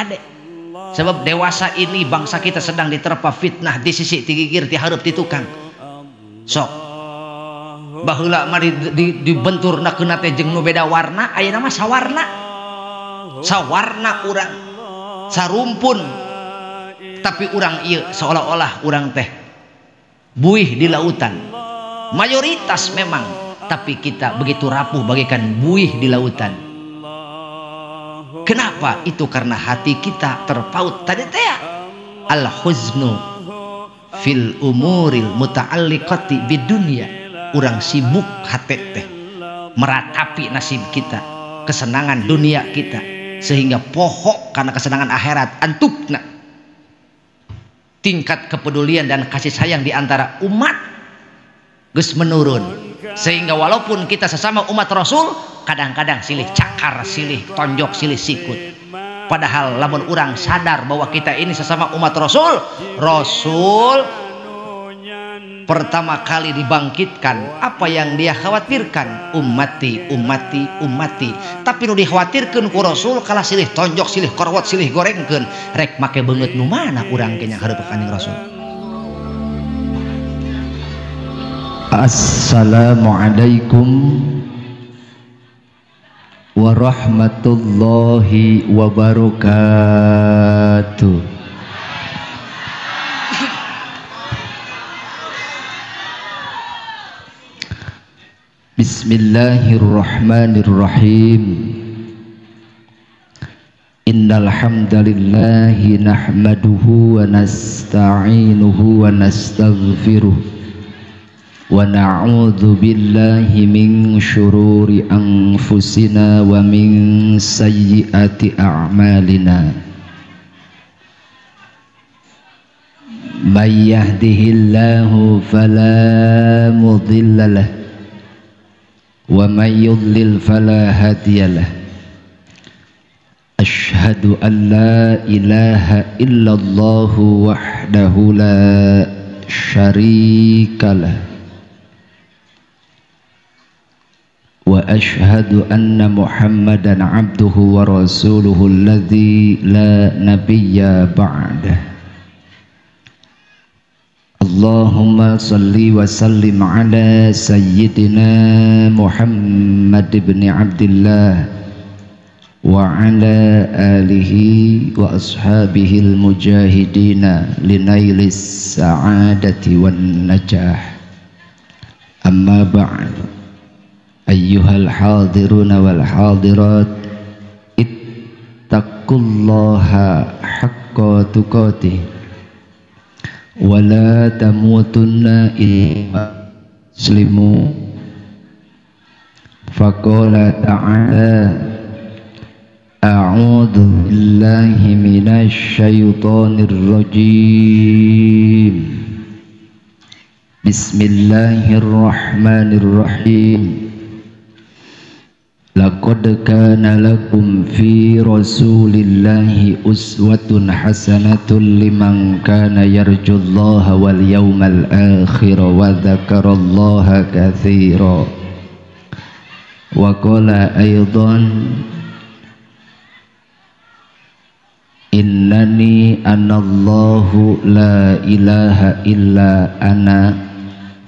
hade. Sebab dewasa ini bangsa kita sedang diterpa fitnah di sisi ti gigir ti hareup ti tukang. Sok baheula mah dibenturna keuna teh jeung nu beda warna, ayeuna mah sawarna. Sawarna urang, sarumpun. Tapi urang ieu seolah-olah urang teh buih di lautan. Mayoritas memang, tapi kita begitu rapuh bagaikan buih di lautan. Kenapa? Itu karena hati kita terpaut tadi teh al-huznu fil umuril muta'alliqati bidunya. Urang sibuk hati teh meratapi nasib kita, kesenangan dunia kita, sehingga pohok karena kesenangan akhirat antukna. Tingkat kepedulian dan kasih sayang di antara umat geus menurun, sehingga walaupun kita sesama umat Rasul kadang-kadang silih cakar, silih tonjok, silih sikut. Padahal lamun urang sadar bahwa kita ini sesama umat Rasul, Rasul pertama kali dibangkitkan, apa yang dia khawatirkan? Ummati, ummati, ummati. Tapi nu dikhawatirkeun ku Rasul kalah silih tonjok, silih korwot, silih gorengkeun. Rek make beungeut nu mana urang ge nya hareup ka Kanjeng Rasul. Assalamualaikum warahmatullahi wabarakatuh. Bismillahirrahmanirrahim. Innal hamdalillahi nahmaduhu wa nasta'inuhu wa nastaghfiruh wa na'udzu billahi min syururi anfusina wa min sayyiati a'malina. May yahdihillahu fala mudilla lahu wa may yudlil fala hadiyalah. Asyhadu an la ilaha illallah wahdahu la syarikalah wa asyhadu anna Muhammadan abduhu wa rasuluhu alladzi la nabiyya ba'dah. Allahumma salli wa sallim ala sayyidina Muhammad ibn Abdillah wa ala alihi wa ashabihi al-mujahidina linailis sa'adati wan najah. Amma ba'd. Ayyuhal hadiruna wal hadirat, ittaqullaha haqqa tuqatih wa la tamutunna illa muslimun. Faqala ta'ala, a'udzu billahi minasy syaithanir rajim. Bismillahirrahmanirrahim. Laqad kana lakum fi rasulillahi uswatun hasanatun liman kana yarjullaha wal yawmal akhir wa dzakarallaha katsira. Wa qala aidan, innani anallahu la ilaha illa ana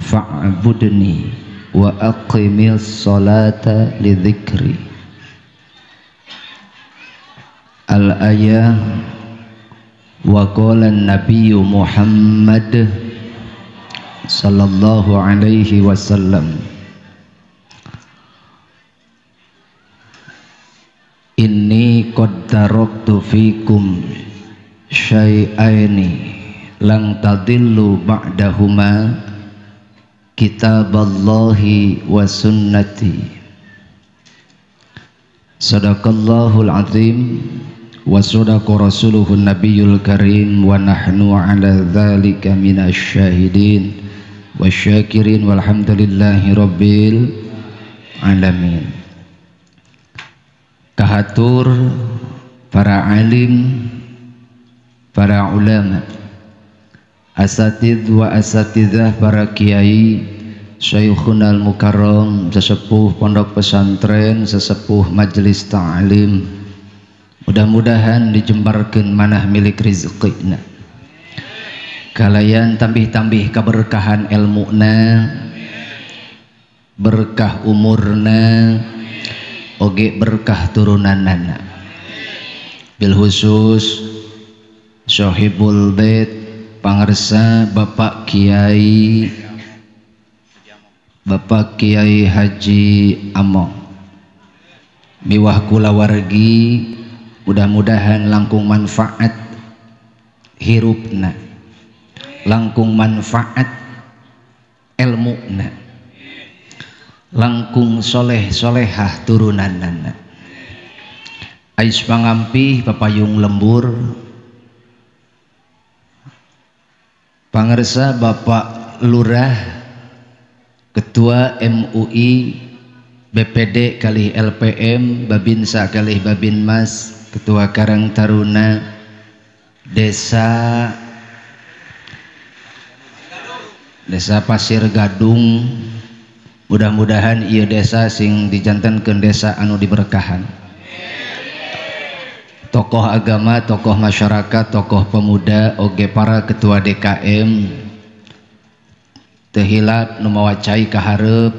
fa'budni wa aqimis salata li dzikri. Al-ayah. Wa qala an-nabiyyu Muhammad sallallahu alaihi wasallam, inni qad taraktu fikum syai'aini lang tadillu ba'dahuma kitaballahi wa sunnati. Sadaqallahul azim wa sadaqa rasuluhun nabiyul karim wa nahnu ala dzalika minasy syahidin wasyakirin walhamdulillahi rabbil alamin. Kahatur para alim, para ulama, asatidz wa asatidzah, para kiai, Syekhunal Mukarram, sesepuh pondok pesantren, sesepuh majelis ta'lim, Mudah-mudahan dijembarkeun manah milik rezekina. Kalayan tambih-tambih keberkahan ilmuna, berkah umurna, oge berkah turunanana. Bil khusus Sohibul Bait pangersa Bapak Kiai Haji Among miwah kulawargi, mudah-mudahan langkung manfaat hirupna, langkung manfaat ilmuna, langkung soleh solehah turunanana. Ais pangampih papayung lembur pangersa Bapak Lurah Ketua MUI BPD kalih LPM Babinsa kalih Babinmas Ketua Karang Taruna Desa Pasir Gadung, mudah-mudahan ieu desa sing dijantenkeun desa anu diberkahan. Tokoh agama, tokoh masyarakat, tokoh pemuda, oge para ketua DKM teu hilap nu mawa cai ka hareup.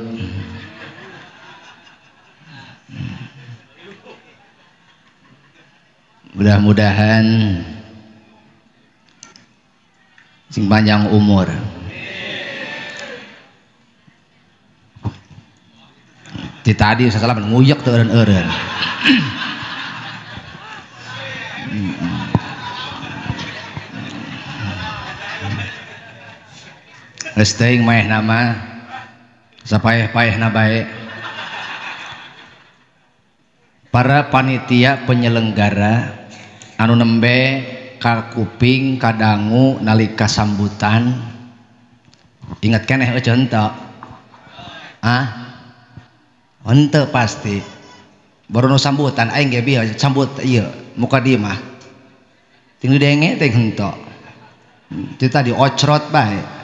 Mudah-mudahan sing panjang umur. Ti tadi sasalaman nguyek teu eureun-eureun. Geus teuing maehna mah sapaeh-paehna bae. Para panitia penyelenggara anu nembe ka kuping kadangu nalika sambutan, ingat keneh eueuh henteu? Ah, henteu pasti. Baru nu sambutan aing ge bieu sambut ieu muka dieu mah. Ting didenge teh henteu. Ti tadi ocrot bae.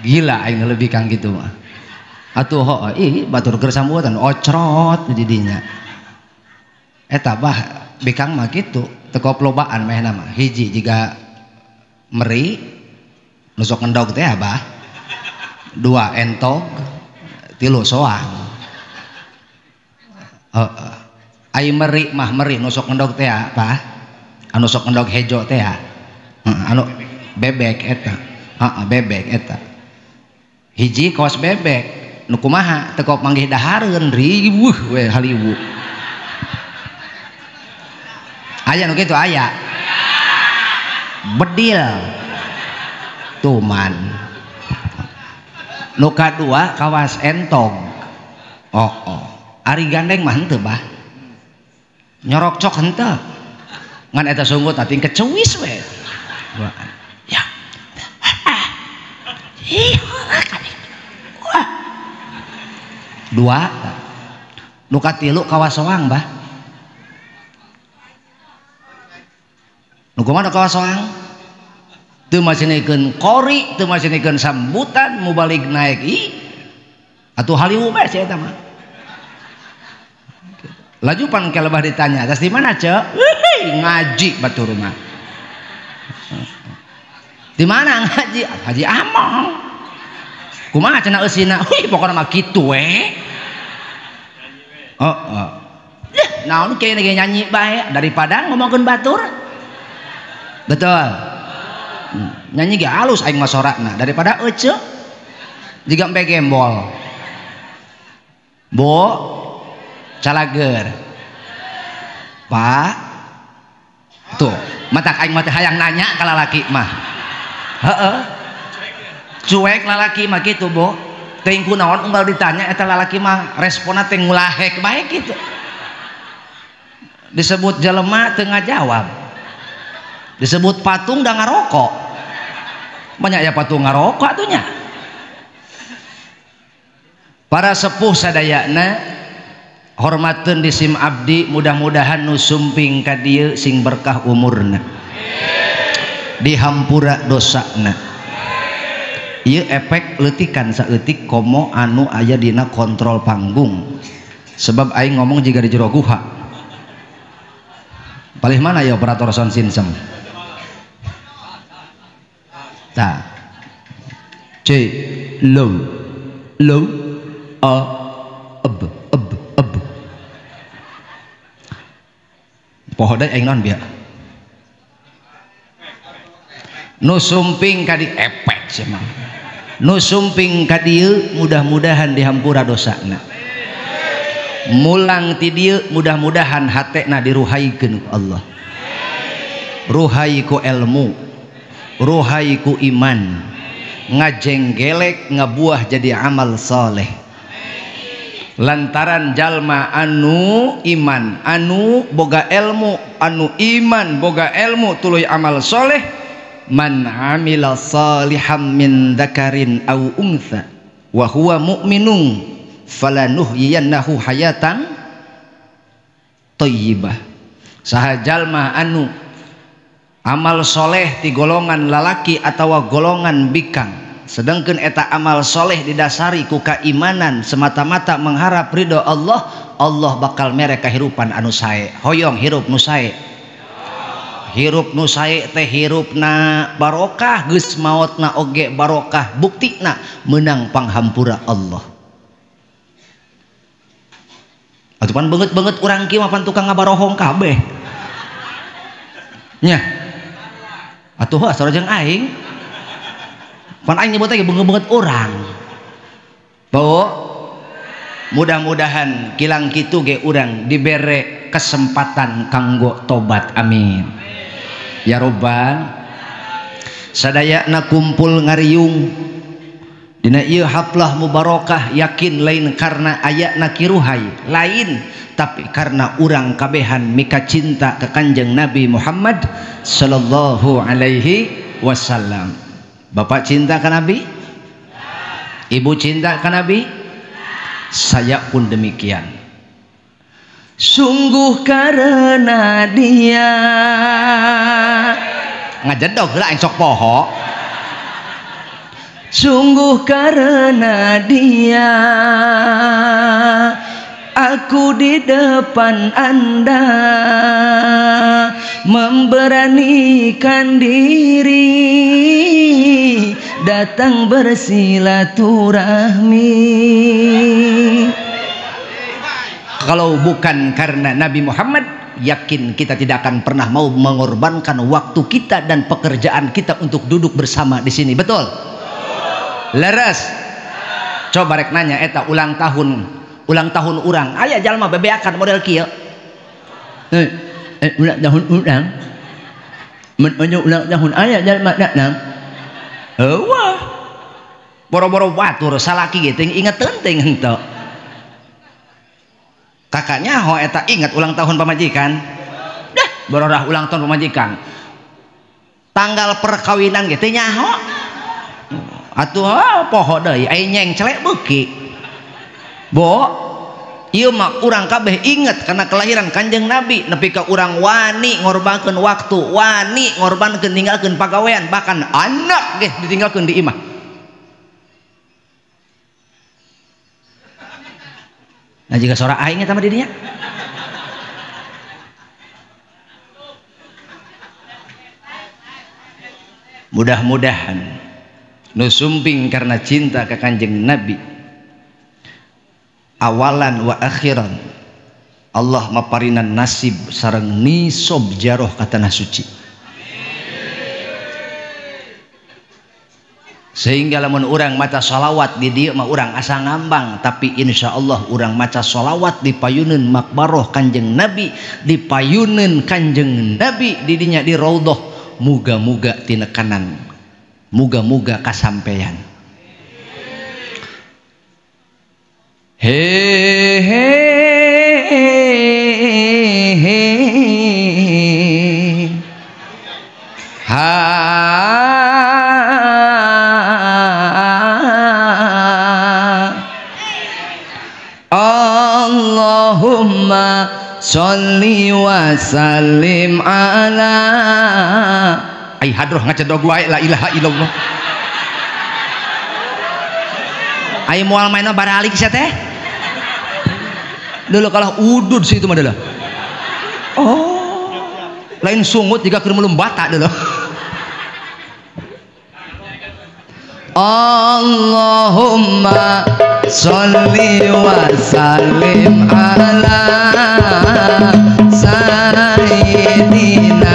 Gila aing lebih kang gitu mah. Atuh heuh ih batur keur sambutan ocrot di dinya. Eta bah bikang mah kitu teu koplobaan mehna mah. Hiji jiga meri nu sok ngendog teh abah. Dua entog, tilu soang. Heeh. Ai meri mah meri nu sok ngendog teh abah. Anu sok ngendog hejo teh. Heeh, anu bebek eta. Heeh, bebek eta. Hiji kawas bebek nu kumaha teu manggih dahareun riweuh we haliwu. Aya nu kitu aya. Bedil. Tuman. Nu kadua kawas entog. Oh, oh. Ari gandeng mah henteu bah. Nyorok cok henteu. Ngan eta sungguh tapi kecuis we. Ya. Dua. Nu katilu kawas soang bah. Nu kumaha kawas soang? Teu masinikeun kori, teu masinikeun sambutan, mubalik naik ih. Atuh haliwu bae si eta mah. Laju pan ke lebah ditanya, "Tas di mana, Ceu?" Ngaji batur mah. Di mana ngaji? Haji Among. Kumaha cenah eusina? Wih, pokona mah kitu we. Heeh. Naon kene ge nyanyi bae daripada ngomongkeun batur. Betul. Nyanyi ge halus aing mah sorana daripada eceu jiga empe gembol. Bu calager. Pak tuh matak aing mah teh hayang nanya ka lalaki mah. Heeh. Cuek lalaki mah kitu, Bu. Teuing kunaon unggal ditanya eta lalaki mah responna teh ngulahek bae kitu. Disebut jelema teu ngajawab. Disebut patung da ngarokok. Banyak ya patung ngarokok atuh nya. Para sepuh sadayana hormateun di sim abdi, mudah-mudahan nu sumping ka dieu sing berkah umurna. Dihampura dosana. Ieu efek leutikan saeutik komo anu aya dina kontrol panggung. Sebab aing ngomong jiga di jero guha. Palih mana ya operator sound system? Tah. C low low a eb eb eb. Poho deui aing naon bieu? Nu sumping ka di epek sia mah. Nu sumping ka dieu mudah-mudahan dihampura dosana. Mulang ti dieu mudah-mudahan hatena diruhaikeun ku Allah. Ruhai ku ilmu, ruhai ku iman, ngajenggelek ngabuah jadi amal soleh. Lantaran jalma anu iman, anu boga ilmu, anu iman boga ilmu tuluy amal soleh, man amila saliham min dzakarin aw untha wa huwa mu'minun falanuhyiyannahu hayatan thayyibah. Saha jalma anu amal soleh ti golongan lalaki atawa golongan bikang, sedangkan eta amal soleh didasari ku keimanan semata-mata mengharap ridho Allah, Allah bakal mere kahirupan anu sae. Hoyong hirup nu sae, hirup nu sae teh hirupna barokah, geus maotna oge barokah, buktina meunang panghampura Allah. Atuh pan beungeut-beungeut urang kieu mah pan tukang ngabarohong kabeh nya. Atuh heuh asal jeung aing pan aing nyebut teh beungeut-beungeut urang. Bo, mudah-mudahan kilang kitu ge urang dibere kesempatan kanggo tobat, amin ya robbal. Sadayana kumpul ngariung dina ieu haflah mubarokah, yakin lain karena ayana kiruhai lain, tapi karena urang kabehan mika cinta ke Kanjeng Nabi Muhammad sallallahu alaihi wasallam. Bapak cinta ke Nabi? Ibu cinta ke Nabi? Saya pun demikian. Sungguh karena dia ngajedog lah aing sok poho. Sungguh karena dia aku di depan Anda memberanikan diri datang bersilaturahmi. Kalau bukan karena Nabi Muhammad, yakin kita tidak akan pernah mau mengorbankan waktu kita dan pekerjaan kita untuk duduk bersama di sini. Betul? Leres. Coba rek nanya eta ulang tahun urang aya jalma bebeakan model kieu. Ulang tahun urang mun ulang tahun aya jalma datang. Wah. Boro-boro batur salaki ge teuing ingeteun teuing henteu. Kakaknya ho eta ingat ulang tahun pamajikan. Dah bororah ulang tahun pamajikan. Tanggal perkawinan ge teu nyaho. Atuh poho deui ai nyengcelek beuki. Bo, ieu mah urang kabeh inget karena kelahiran Kanjeng Nabi nepi ka urang wani ngorbankeun waktu, wani ngorbankeun ninggalkeun pagawean, bahkan anak ge ditinggalkeun di imah. Nah jika sora aing eta mah di dinya. Mudah-mudahan nu sumping karena cinta ke Kanjeng Nabi awalan wa akhiran Allah maparinan nasib sareng nisob jaroh ka tanah suci, sehingga lamun urang maca sholawat di dieu mah urang asa ngambang, tapi insya Allah urang maca sholawat di payuneun makbaroh Kanjeng Nabi, di payuneun Kanjeng Nabi di dinya di raudhah, muga-muga tinekanan, muga-muga kasampean. He he he ha Allahumma sholli wa sallim ala. Ai hadroh ngacedog wae la ilaha illallah. Ai moal maena baralik sia teh. Dulu kalah udud sih itu mah adalah. Oh. Lain sungut jika keur melum bata dulu. Allahumma sholli wa sallim ala sayyidina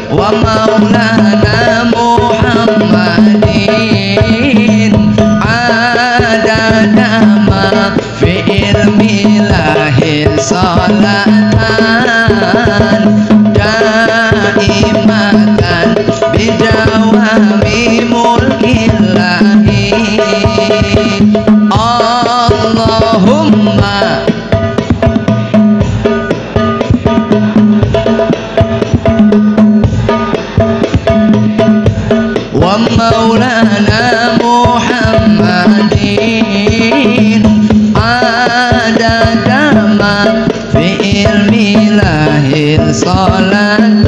wa maulana Muhammadin adada ma fi ilmillahi salatan daimatan bidawami mulkillahi. Allahumma wa maulana Muhammadin adada ma fi ilmillahi salatan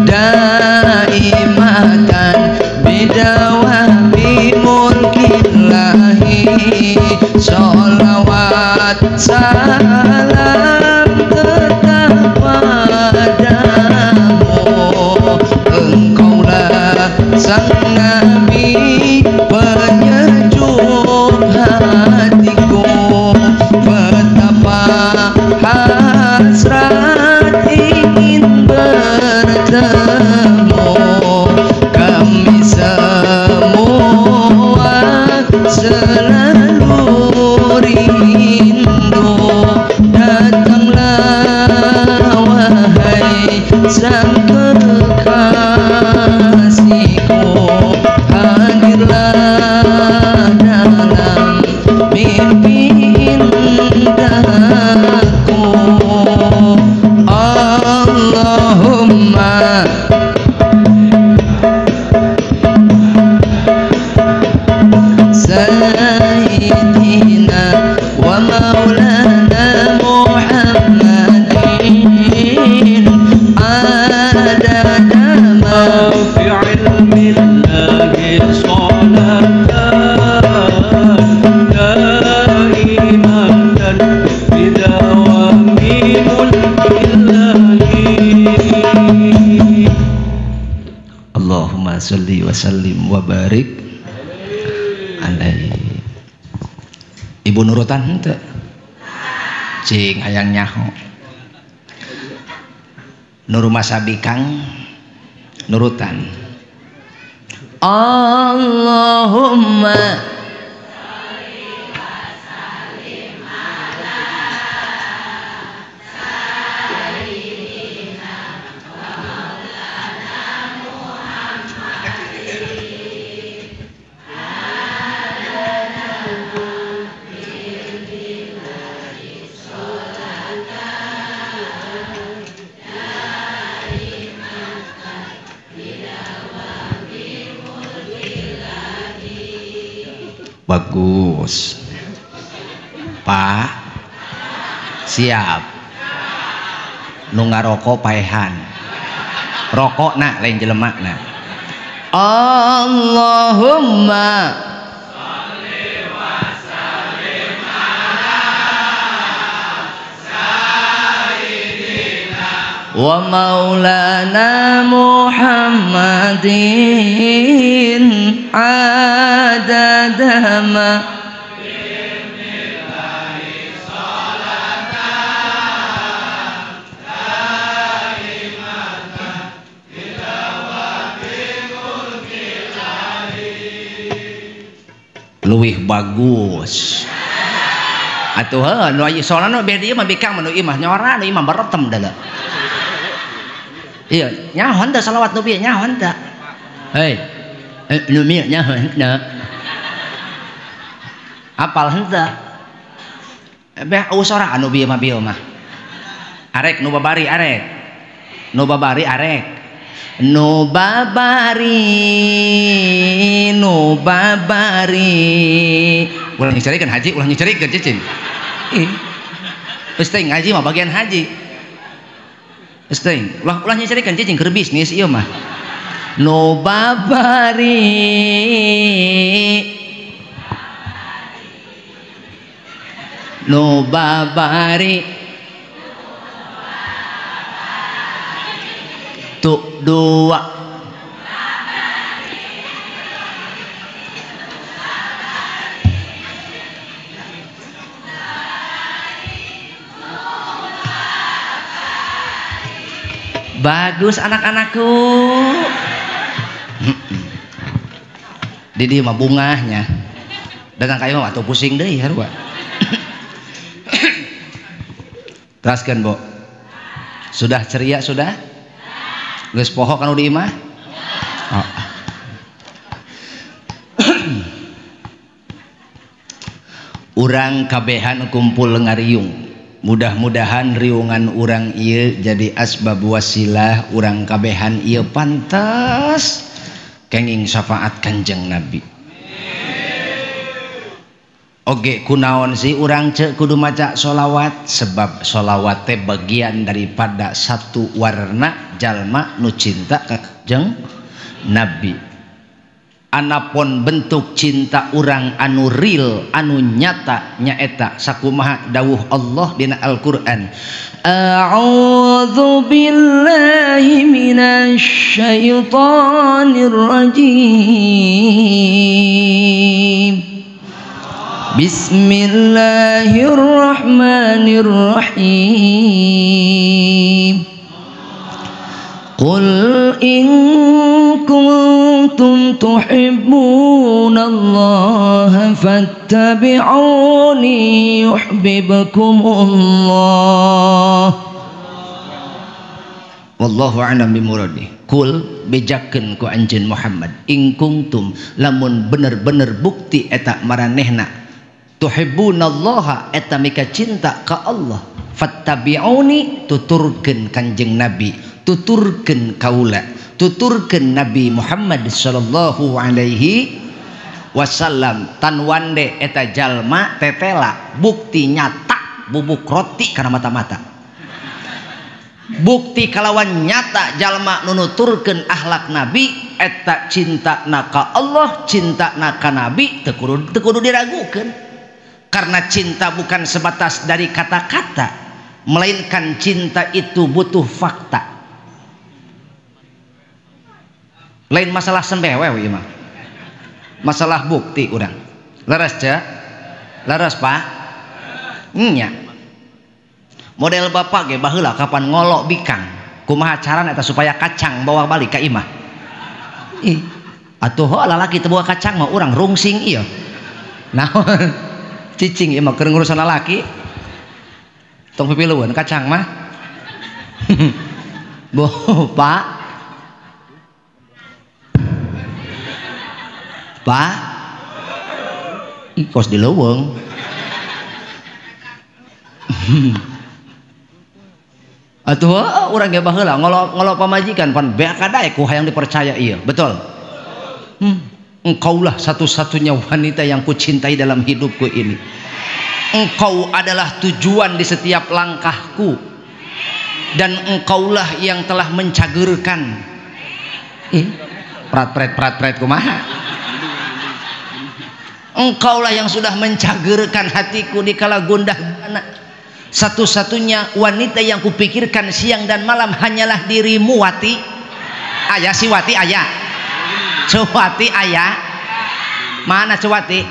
daimatan bidawami mulkillahi. Sholawat salam tetap padamu, engkaulah sang nabi penyejuk hatiku. Betapa hasrat ingin bertemu, kami semua selalu rindu. Datanglah wahai sang kekasihku, hadirlah dalam mimpi indahku. Allahumma sayyidina wa maulana Muhammadin adada ma fi ilmillahi salatan daimatan bidawami mulkillahi. Allahumma sholli wa sallim wa barik alaihi. Ibu nurutan henteu? Cing hayang nyaho. Nu rumasa bikang nurutan. Allahumma sholli wa sallim ala sayyidina wa maulana Muhammadin adada ma fi ilmillahi sholatan daimatan bidawami mulkillahi. Bagus. Pak, siap. Nu ngaroko paehan. Rokok nak lain jelema na. Allahumma sholli wa sallim ala sayyidina wa maulana Muhammadin adada ma ilmillahi sholatan daimatan bidawami mulkillahi. Luwih bagus. Atuh heuh nu aya soalna nu beda ieu mah bikang mah nu ieu mah nyora nu ieu mah beretem da. Iya, nyaho henteu salawat nu bieu nyaho henteu. Hei, nu mieu nyaho henteu. Apal henteu. Beh usora anu bieu mah bieu mah. Arek nu babari arek. Nu babari arek. Nu babari nu babari. Ulah nycerikeun haji, ulah nycerikeun cicing. Ih. Geus teh ngaji mah bagian haji. Geus teh ulah ulah nycerikeun cicing keur bisnis ieu mah. Nu babari nu babari Itu dua. Bagus anak-anakku. Di mah bungahnya. Datang ka imah atuh pusing deui sarua. Teraskeun, Bu. Sudah ceria sudah? Geus poho kanu di imah? Oh. Urang kabehan kumpul ngariung. Mudah-mudahan riungan urang ieu jadi asbab wasilah urang kabehan ieu pantas kenging syafaat Kanjeng Nabi. Oge kunaon sih urang cek kudu maca sholawat, sebab sholawat teh bagian daripada satu warna jalma nu cinta ka Kanjeng Nabi. Anapun bentuk cinta urang anu real anu nyata nyaeta sakumaha dawuh Allah dina Al-Qur'an. A'udzu billahi minasy syaithanir rajim. Bismillahirrahmanirrahim. Qul in kuntum tuhibbunallaha fattabi'uni yuhibbukumullah. Wallahu a'lam bimuradi. Kul bejakeun ku anjeun Muhammad, in kuntum lamun bener-bener bukti eta maranehna tuhibbunallaha eta mika cinta ka Allah, fattabi'uni tuturkeun Kanjeng Nabi, tuturkeun kaula, tuturkeun Nabi Muhammad sallallahu alaihi wasallam. Tan wande eta jalma tetela bukti nyata bubuk roti kana mata-mata, bukti kalawan nyata jalma nunuturkeun akhlak Nabi eta cinta naka Allah, cinta naka Nabi teu kudu diragukeun. Karena cinta bukan sebatas dari kata-kata, melainkan cinta itu butuh fakta. Lain masalah sembewe ieu mah, masalah bukti urang. Leres ce? Leres Pak? Nya. Model bapak ge baheula kapan ngolok bikang, kumaha carana eta supaya kacang bawa balik ka imah. Ih, atuh heuh lalaki teu bawa kacang mah urang rungsing ieu. Naon? Cicing ieu mah keur ngurusan lalaki. Tong pipilueun kacang mah. Bo, Pak. Pak, kos di leuweung. Atuh urang ge baheula ngolok pamajikan pan beak kadaek ku hayang dipercaya ieu, betul? Engkaulah satu-satunya wanita yang kucintai dalam hidupku ini. Engkau adalah tujuan di setiap langkahku. Dan engkaulah yang telah mencagerkan. Prat-pret kumaha? Engkaulah yang sudah mencagerkan hatiku di kala gundah gulana. Satu-satunya wanita yang kupikirkan siang dan malam hanyalah dirimu, Wati. Ayah si Wati ayah. Cewati ayah. Mana Cewati?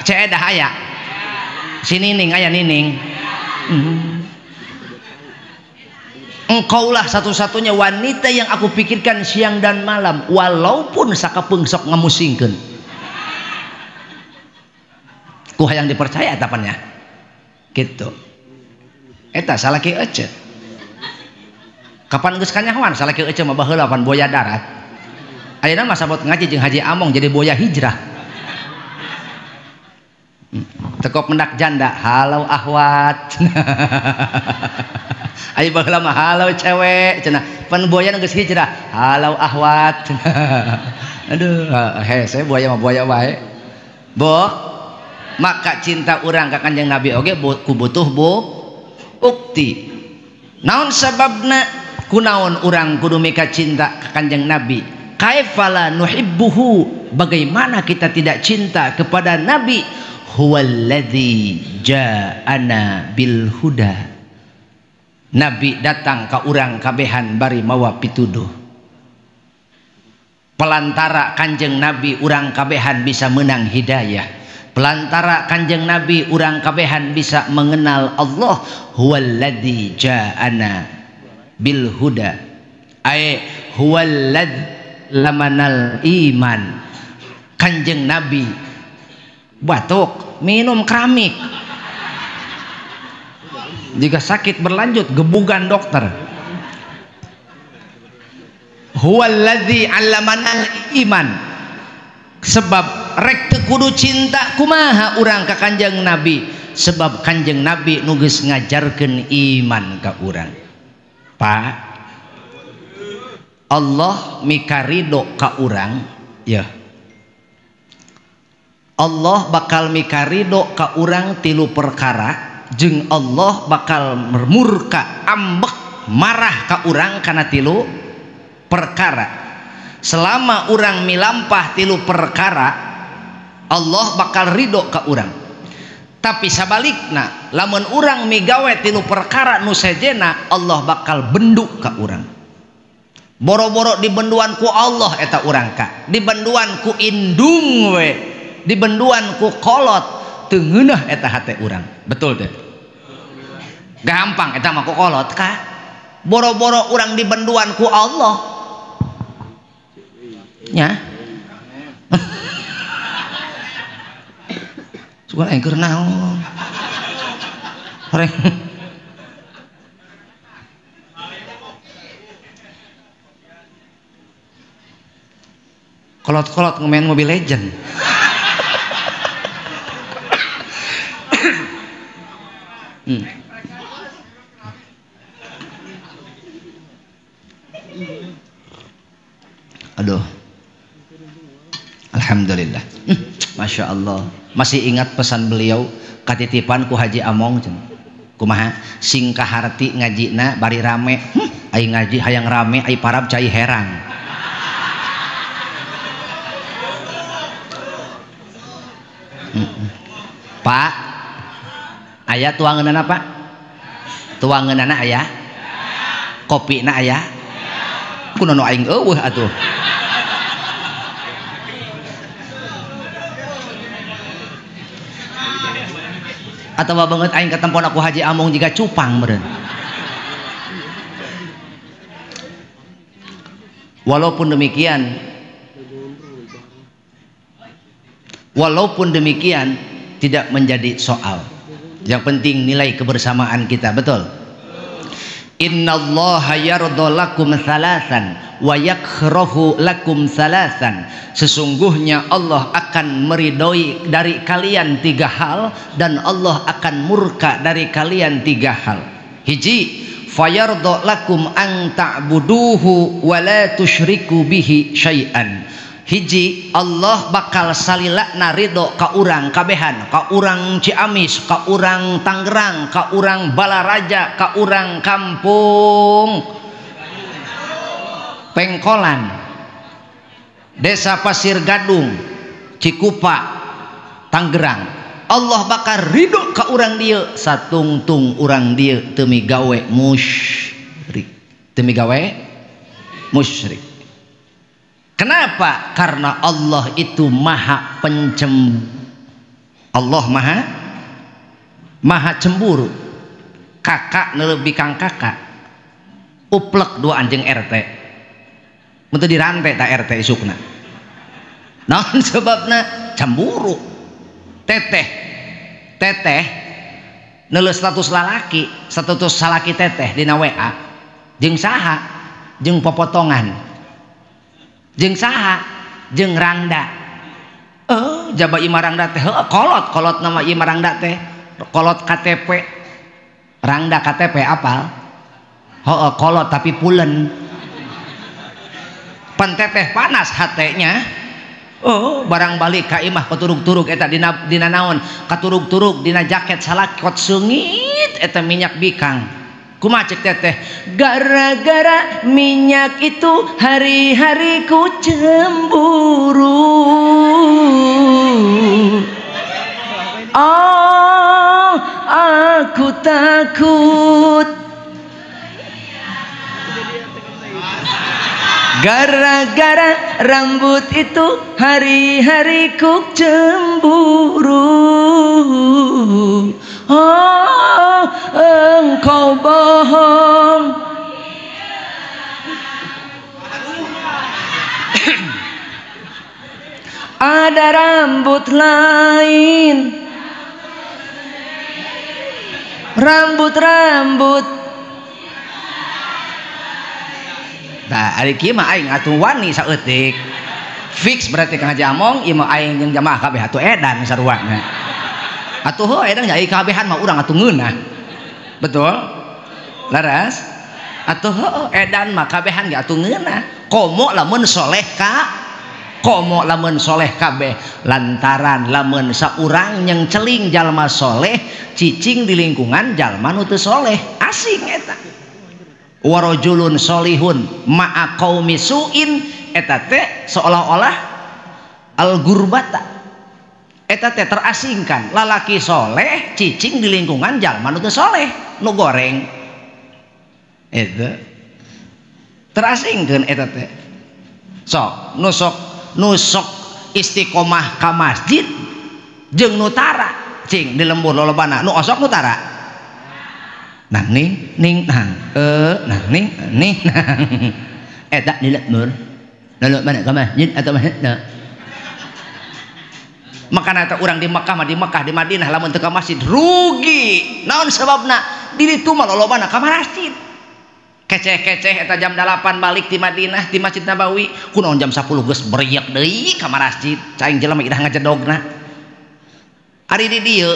Ceedah ayah. Si Nining ayah Nining. Engkaulah satu-satunya wanita yang aku pikirkan siang dan malam, walaupun sakapeung sok ngamusingkeun. Ku hayang dipercaya tapannya. Gitu. Eta salaki ece. Kapan geus kanyahoan salaki ece mah baheula pan boya darat. Ayeuna mah sabot ngaji jeung Haji Among jadi boya hijrah. Tekop mendak janda, halau ahwat. Ayo baheula mah halau cewek cenah. Pan buaya geus hijrah, halau ahwat. Aduh, hese buaya mah buaya wae. Bo, maka cinta urang ka Kanjeng Nabi oge ku butuh bukti. Naon sababna kunaon urang kudu mika cinta ka Kanjeng Nabi? Kaifala nuhibbuhu, bagaimana kita tidak cinta kepada Nabi? Huwallazi ja'ana bil huda. Nabi datang ka urang kabehan bari mawa pituduh. Pelantara Kanjeng Nabi urang kabehan bisa menang hidayah. Pelantara Kanjeng Nabi urang kabehan bisa mengenal Allah. Huwallazi ja'ana bil huda, ay huwallazi lamanal iman. Kanjeng Nabi batuk minum keramik, jika sakit berlanjut gebugan dokter. Huwallazi 'allamanal iman. Sebab rek teu kudu cinta kumaha urang ka Kanjeng Nabi, sebab Kanjeng Nabi nu geus ngajarkeun iman ka urang. Pak, Allah mikarido ka urang ya. Allah bakal mikarido ka urang tilu perkara, jeung Allah bakal murka, ambek, marah ka urang kana tilu perkara. Selama urang milampah tilu perkara, Allah bakal ridho ka urang. Tapi sabalikna, lamun urang migawe tilu perkara nu sejena, Allah bakal bendu ka urang. Boro-boro dibenduan ku Allah eta urang ka, dibenduan ku indung we, dibenduan ku kolot, teu ngeunah eta hate urang. Betul teh? Gampang eta mah ku kolot ka. Boro-boro urang dibenduan ku Allah. Nya. Sugan aing keur naon? Horeng. Kolot-kolot ngemain Mobile Legend. Aduh. Alhamdulillah. Masya Allah. Masih ingat pesan beliau katitipan ku Haji Among kumaha sing kaharti ngajina bari rame. Ai ngaji hayang rame ai parab cai herang. Pak, aya tuangeunana Pak? Tuangeunana aya? Kopina aya? Kunono aing eueuh atuh. Atawa banget aing katempon aku Haji Among jiga cupang meureun. Walaupun demikian tidak menjadi soal. Yang penting nilai kebersamaan kita, betul? Innallaha yardha lakum salasan wa yakrahu lakum salasan. Sesungguhnya Allah akan meridhoi dari kalian tiga hal dan Allah akan murka dari kalian tiga hal. Hiji, fayardha lakum an ta'buduhu wa la tusyriku bihi syai'an. Hiji, Allah bakal salilakna ridho ka urang kabehan, ka urang Ciamis, ka urang Tangerang, ka urang Balaraja, ka urang kampung Pengkolan, Desa Pasir Gadung, Cikupa, Tangerang. Allah bakal ridho ka urang dieu satungtung urang dieu teu migawe musyrik. Teu migawe musyrik. Kenapa? Karena Allah itu maha pencemburu. Allah maha cemburu. Kakak nelebih kang kakak. Uplek dua anjing RT. Mun teu dirante ta RT isukna. Naon sebabna? Cemburu. Teteh. Teteh neuleuh status lalaki, status salaki teteh dina WA. Jeung saha? Jeung popotongan. Jeung saha? Jeung rangda. Jaba imah rangda teh kolot, kolot nama imah rangda teh. Kolot KTP. Rangda KTP apal? Heeh, kolot tapi pulen. Pan teteh panas hatenya. Oh, barang balik ka imah katurug-turug eta dina naon? Katurug-turug dina jaket salakot seungit eta minyak bikang. Kumaha cek teteh? Gara-gara minyak itu hari-hari ku cemburu. Oh, aku takut Gara-gara rambut itu hari-hari ku cemburu. Oh, engkau bohong. Ada rambut lain, rambut-rambut. Nah, ari kieu mah aing atuh wani saeutik. Fix berarti Kang Haji Among ieu mah aing jeung jamaah kabeh atuh edan saruana. Atuh heuh edan nya kabehan mah urang atuh ngeunah. Betul? Laras? Atuh heuh edan mah kabehan ge atuh ngeunah. Komo lamun soleh ka, komo lamun soleh kabeh, lantaran lamun saurang yang celing jalma soleh cicing di lingkungan jalma nu teu soleh asing eta. Warajulun solihun ma'a qaumi suin eta teh seolah-olah al-gurbata eta teh terasingkan, lalaki soleh cicing di lingkungan jalma nu teu soleh nu goreng eta terasingkeun eta teh. Sok nu sok nusok istiqomah ka masjid jeung nu tara cing di lembur lolobana nu osok nu tara nang ning ning nang nang ning ning nang eta di lembur lolobana ka masjid atau masjid makana eta urang di Mekah mah di Mekah di Madinah lamun teu ka masjid rugi. Naon sababna? Di ditu mah lolobana ka masjid. Keceh-keceh eta jam 8 balik di Madinah di Masjid Nabawi kunaon jam 10 geus beriak deui ka masjid caing jelema idah ngajedogna. Ari di dieu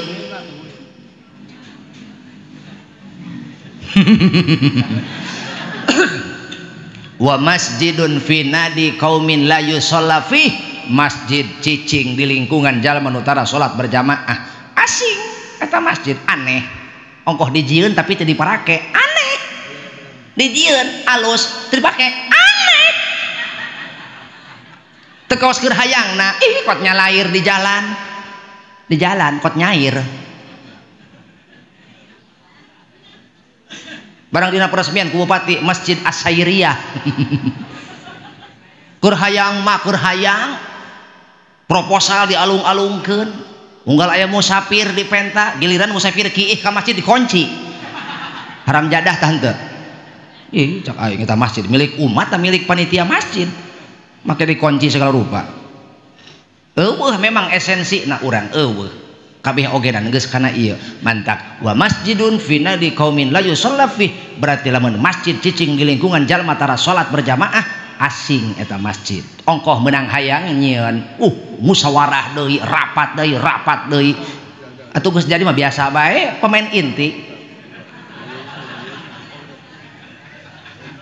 wa masjidun fi nadi qaumin la yusalla fih, masjid cicing di lingkungan jalma nu tara salat berjamaah asing eta masjid aneh ongkoh dijieun tapi teu diparake aneh, dijieun alus teu dipake aneh, teu kaos keur hayangna ih kot nyalair di jalan kot nyair. Barang dina peresmian ku bupati Masjid As-Sairiyah keur hayang mah keur hayang proposal dialung-alungkeun unggal aya musafir dipenta giliran musafir kiih ka masjid dikunci haram jadah tah henteu. Ih cak aing eta masjid milik umat ta milik panitia masjid make dikunci segala rupa. Eueuh memang esensi na urang eueuh kabeh ogenan geus kana ieu mantak wa masjidun fi nadi qaumin la yusalla fih, berarti lamun masjid cicing di lingkungan jalma tara salat berjamaah asing eta masjid ongkoh menang hayang nyieun musyawarah deui rapat deui rapat deui atuh geus jadi mah biasa bae pemain inti.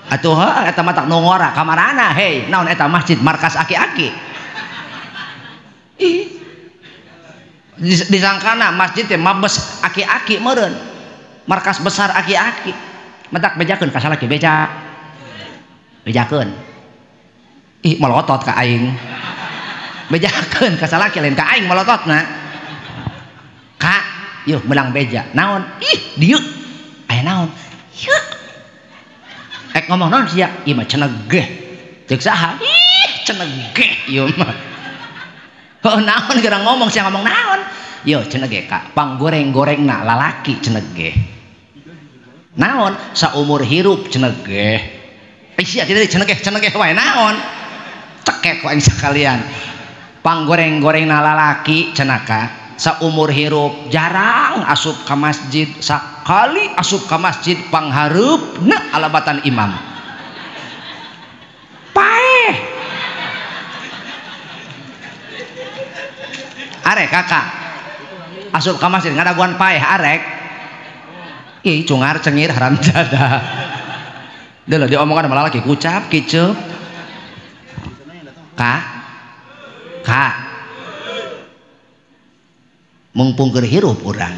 Atuh eta mah tak nongora kamarana hei naon eta masjid markas aki-aki. Ih disangkana masjid teh mabes aki-aki meureun markas besar aki-aki mentak bejakeun ka salaki beja bejakeun ih melotot ka aing bejakeun ka salaki lain ka aing melototna ka yuh menang beja naon ih dieu aya naon yeuh ek ngomong naon sia ieu mah cenegeh ceuk saha ih cenegeh ieu mah heuh naon geura ngomong sia ngomong naon yo cenegeh ka panggoreng-gorengna lalaki cenegeh naon saumur hirup cenegeh eh sia tidak cenegeh cenegeh wae naon cekek ku aing sakalian panggoreng-gorengna lalaki cenaka saumur hirup jarang asup ka masjid sakali asup ka masjid panghareupna alabatan imam paeh arek kakak asup ka masjid ngadaguan paeh arek ih cungar cengir haram jadah deuleu diomongan sama lalaki kucap kiceup kak kak mungpung keur hirup urang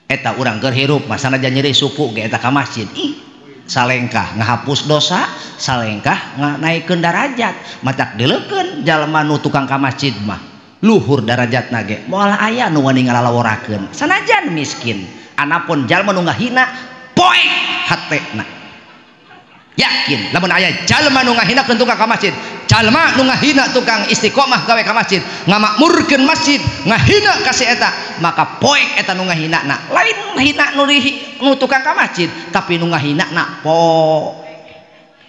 eta urang keur hirup mah sanajan nyeri suku ge eta ka masjid ih salengkah ngahapus dosa salengkah nganaikeun darajat matak dileukeun jalma nu tukang ka masjid mah luhur darajatna ge moal aya nu wani ngalalaworakeun sanajan miskin anapun jalma nu ngahina poek hatena. Yakin lamun aya jalma nu ngahinakeun tukang ka masjid, jalma nu ngahina tukang istiqomah gawe ka masjid, ngamakmurkeun masjid, ngahina ka si eta, maka poek eta nu ngahinana. Lain hina nu nu tukang ka masjid, tapi nu ngahinana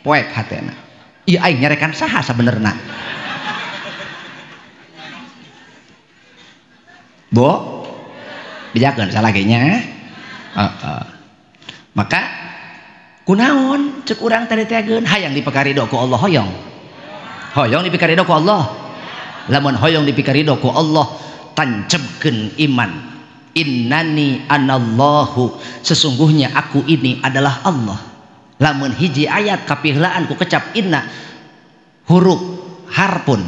poek hatena. Ieu aing nyarekan saha sabenerna? Bo, bejakeun salah ge nya. Maka kunaon cek urang tadi teh geun hayang dipikarido ku Allah hoyong. Hoyong dipikarido ku Allah. Lamun hoyong dipikarido ku Allah, tancebkeun iman. Innani anallahu, sesungguhnya aku ini adalah Allah. Lamun hiji ayat kapihlaan ku kecap inna huruf harpun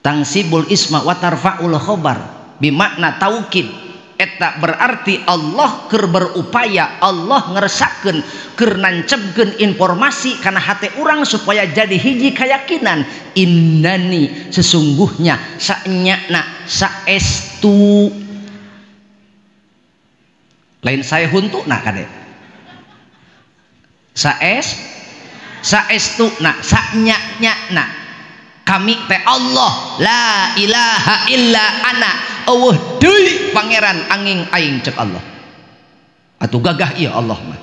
tangsibul isma wa tarfa'ul khobar bimakna taukid. Eta berarti Allah keur berupaya, Allah ngeresakeun, keur nancebkeun informasi kana hate urang supaya jadi hiji keyakinan. Innani, sesungguhnya, saenyana, saestu, lain saya huntuna kade, saes saestu na, sanyanya, kami teh Allah, la ilaha illa ana, eueuh deui pangeran angin aing cek Allah. Atuh gagah ieu Allah mah.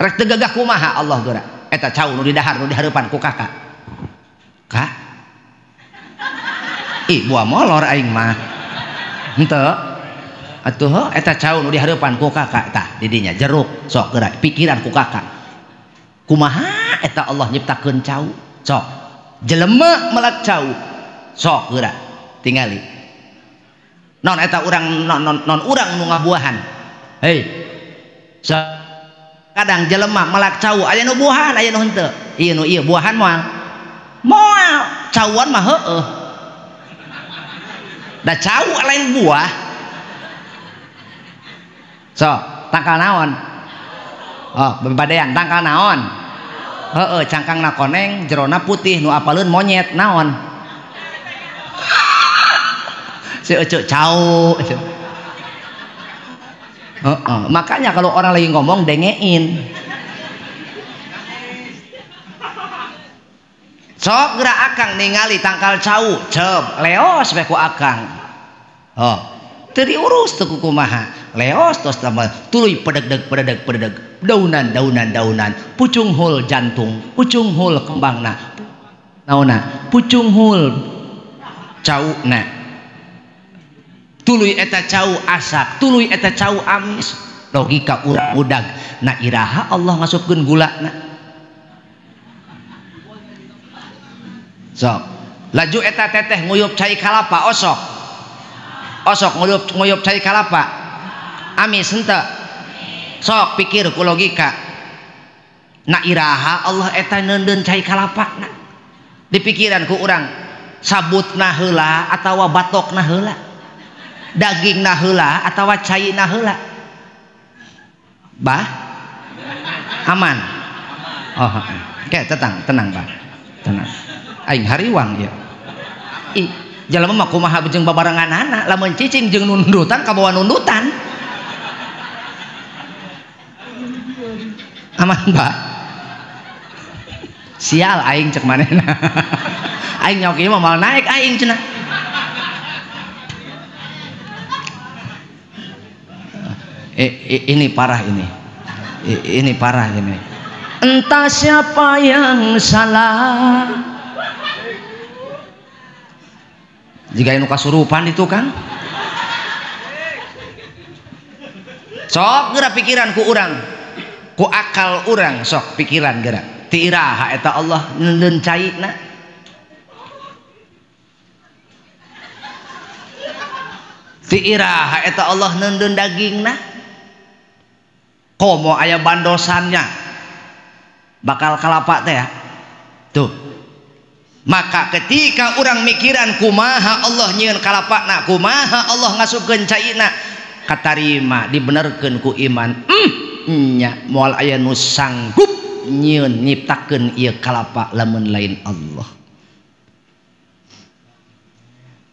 Rek teu gagah kumaha Allah geura? Eta cau nu didahar nu dihareupan ku kakak. Kak? Ih buah molor aing mah. Henteu. Atuh heuh eta cau nu dihareupan ku kakak tah di dinya jeruk sok geura pikiran ku kakak. Kumaha eta Allah nyiptakeun cau? Sok jelema melak cau. Sok geura tingali. Non eta urang non urang nu ngabuahan. Hei. Sok kadang jelema melak cau aya nu buahan aya nu henteu. Ieu nu ieu buahan moal. Moal, cauan mah heueuh. Da cau lain buah. Sok tangkal naon? Oh, bebadean tangkal naon? Heeh, cangkangna koneng, jerona putih, nu apaleun monyet naon? Si eceu cau. Heeh, makanya kalau orang lagi ngomong dengein. Sok geura akang ningali tangkal cau, cep, leos we ku akang. Oh, teu diurus teu kumaha. Leos tos tambah tuluy pedegdeg pedegdeg pedegdeg, daunan daunan daunan, pucunghul jantung, pucunghul kembangna, naonna, pucunghul cauna, tuluy eta cau asak, tuluy eta cau amis. Logika urang udag, na iraha Allah ngasupkeun gulana. Sok laju eta teteh nguyup cai kalapa osok, osok nguyup cai kalapa amis henteu. Sok pikir ku logika, na iraha Allah eta neundeun cai kalapa na. Di pikiran ku urang sabutna heula atawa batokna heula, dagingna heula atawa caina heula. Bah aman. Oh, oke, tenang tenang bah, tenang. Aing hariwang ya. Ih, jelema mah kumaha jeung babarenganana, lamun cicing jeung nundutan kabawa nundutan. Aman Pak. Sial aing cek manehna. Aing nyaok ieu mah moal naik aing cenah. Ini parah ini. Ini parah ini. Entah siapa yang salah. Jika anu kasurupan itu kan. Sok geura pikiran ku urang, ku akal urang, sok pikiran geura. Ti iraha eta Allah neundeun caina. Ti iraha eta Allah neundeun dagingna. Komo aya bandosannya bakal kalapa teh ya. Tuh. Maka ketika orang mikiran kumaha Allah nyieun kalapana, kumaha Allah ngasupkeun caina, katarima dibenerkeun ku iman. Nya moal aya nu sanggup nyieun nyiptakeun ieu kalapa lamun lain Allah.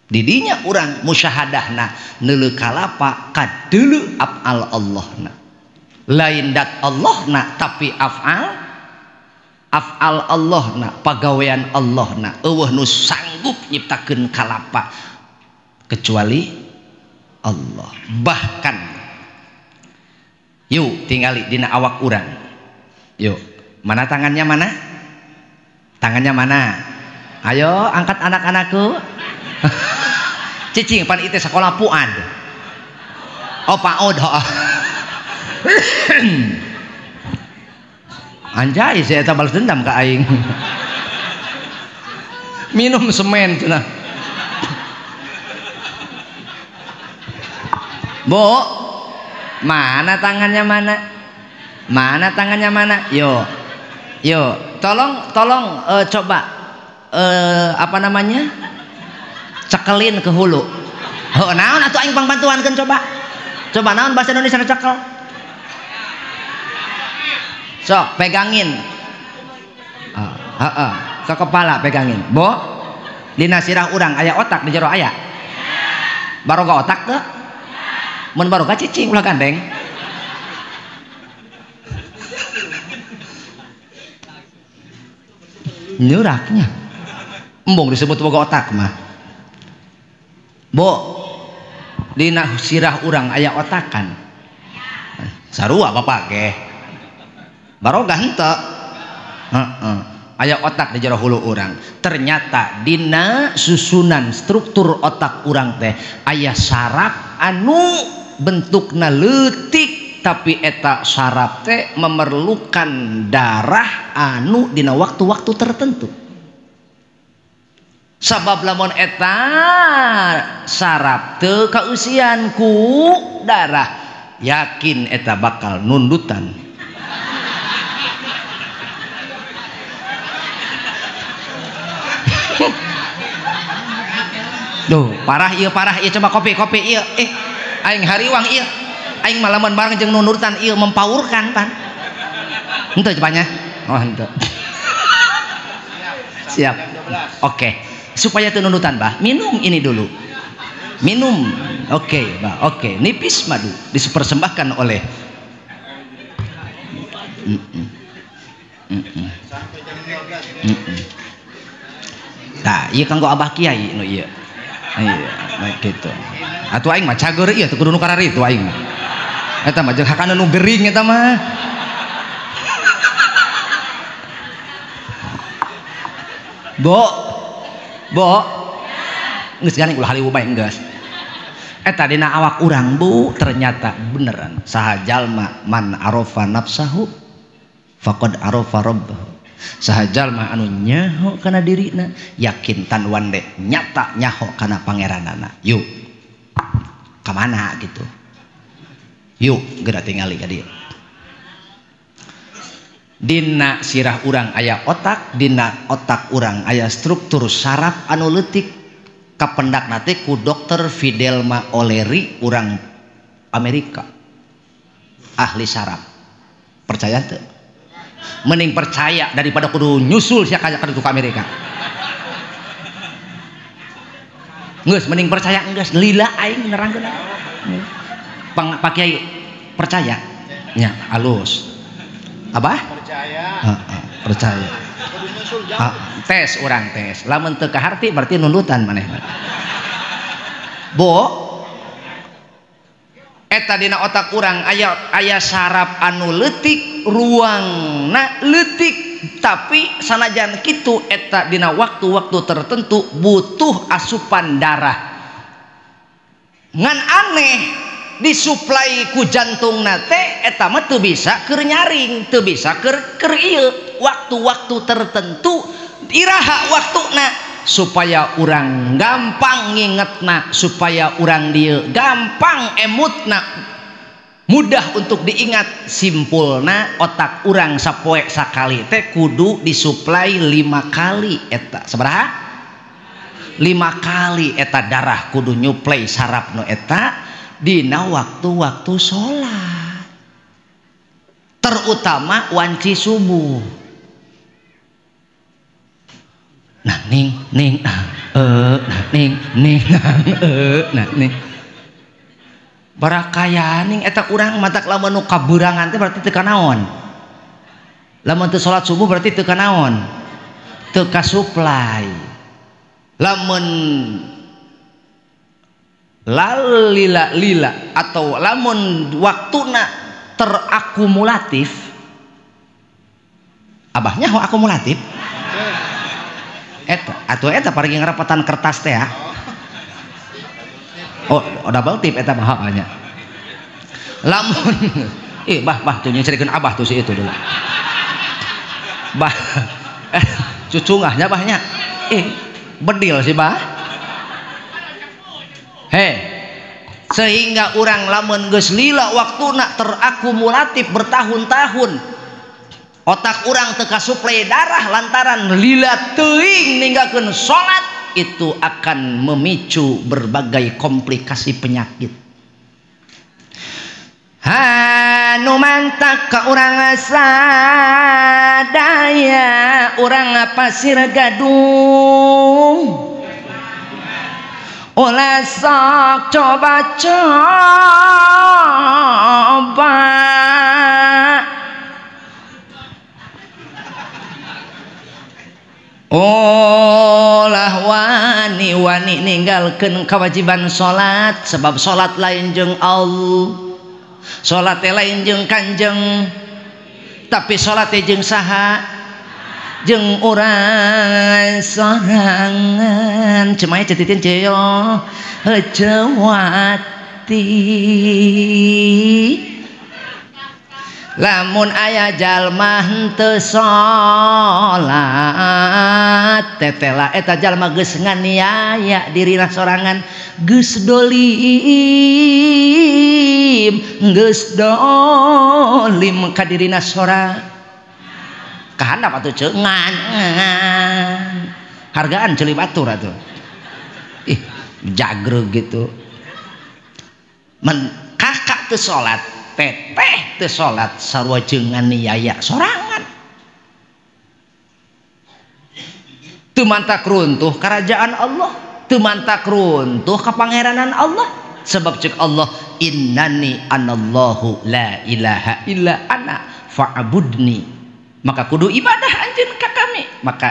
Didinya urang musyahadahna neuleu kalapa kadeuleu afal Allahna. Lain dat Allah na tapi af'al af'al Allah na pagawean Allah na eueuh nu sanggup nyiptakeun kalapa kecuali Allah. Bahkan yuk tingali dina awak urang. Yuk, mana tangannya mana? Tangannya mana? Ayo angkat anak-anakku. Cicing pan itu sekolah puad. Oh paud. Anjay saya tak balas dendam ke aing. Minum semen cenah. Bu, mana tangannya mana? Mana tangannya mana? Yo. Yo, tolong tolong coba apa namanya? Cekelin ke hulu. Oh, naon atuh aing pangbantuankeun coba. Coba naon bahasa Indonesia cekel. Sok pegangin. Ke kepala pegangin. Bo, dina sirah urang aya otak di jero aya. Baroga otak teu? Mun baroga cicing ulah gandeng. Nyuraknya. Embung disebut boga otak mah. Bo, dina sirah urang aya otakan. Sarua bapak ge. Baroga henteu. Heeh. Aya otak di jero hulu urang. Ternyata dina susunan struktur otak urang teh aya saraf anu bentukna leutik tapi eta saraf teh memerlukan darah anu dina waktu-waktu tertentu. Sabab lamun eta saraf teu kausian ku darah, yakin eta bakal nundutan. Duh, parah ieu coba kopi ieu. Aing hariwang ieu. Aing malaman bareng jeung nundutan ieu mempaurkan pan. Henteu cepatnya. Oh, henteu. Siap. Oke. Supaya teu nundutan, Bah, minum ini dulu. Minum. Oke, Bah. Oke, nipis madu dipersembahkan oleh Nah, ieu kanggo Abah Kiai nu ieu. Iya, baik gitu. Atuh aing mah cager ieu teu kudu nu kararitu aing mah. Eta mah jeung hakana nu gering eta mah. Bo. Bo. Geus gandeng ulah haliwu bae geus. Eta dina awak urang, Bu, ternyata beneran saha jalma man arafa nafsahu faqad arafa rabbahu. Saha jalma anu nyaho kana dirina yakin tan wande nyata nyaho kana pangeranana. Yuk ka mana gitu. Yuk geura tingali ka dieu. Dina sirah urang aya otak, dina otak urang aya struktur saraf anu leutik kapendakna teh ku Dokter Fidelma O'Leary urang Amerika, ahli saraf. Percaya teu? Mending percaya daripada kudu nyusul sia ka ke Amerika. Geus mending percaya geus lila aing nerangkeun. Pang Pak Kiai percaya? Nya alus. Abah? Percaya. Heeh, percaya. Kudu nyusul jauh. Tes urang tes. Lamun teu kaharti berarti nundutan manehna. Bo, eta dina otak urang aya saraf anu leutik, ruangna leutik, tapi sanajan kitu eta dina waktu-waktu tertentu butuh asupan darah. Ngan aneh disuplai ku jantungna teh eta mah teu bisa keur nyaring, teu bisa keur ieu. Waktu-waktu tertentu iraha waktuna supaya urang gampang ngingetna, supaya urang dieu gampang emutna, mudah untuk diingat. Simpulna otak urang sapoe sakali teh kudu disuplai 5 kali eta. Sabaraha? 5 kali eta darah kudu nyuplai saraf nu eta dina waktu-waktu sholat, terutama wanci subuh. Nah ning ning nah ning ning nah ning. Barakayaning eta urang matak lamun nu kaburangan teh berarti teu kanaon. Lamun teu salat subuh berarti teu kanaon. Teu kasuplai. Lamun lalila lila atau lamun waktuna terakumulatif, abahnya ho akumulatif. Eta atuh eta paragi ngarapatan kertas teh ya. Oh, double tip eta mah nya. Lamun bah bah tuh nyerikeun abah tuh si itu dulu. Bah cucungahnya bahnya. Bedil sih bah. Hei, sehingga orang lamun geus lila waktuna terakumulatif bertahun-tahun, otak orang teu kasuplai darah lantaran lila teuing ninggalkeun salat, itu akan memicu berbagai komplikasi penyakit. Hanu mantak ka urang sadaya, urang pasir gadung. Ulah sok coba-coba Olah wani-wani ninggalkeun kewajiban salat, sebab salat lain jeung Allah, salat lain jeung Kanjeng, tapi salat jeung saha? Jeung urang sorangan. Cemaya cetitin ceyo heuceuwati. Lamun aya jalma henteu salat tetela eta jalma geus nganiaya dirina sorangan, geus dolim, geus dolim ka dirina sorang. Kahandap atuh ceu ngan hargaan ceuli batur atuh. Ih jagreg gitu. Men kakak teu salat, teteh teu salat sarua jeung nganiaya sorangan. Teu mantak runtuh kerajaan Allah, teu mantak runtuh kapangeranan Allah, sebab cek Allah innani anallahu la ilaha illa ana fa'budni. Maka kudu ibadah anjeun ka kami. Maka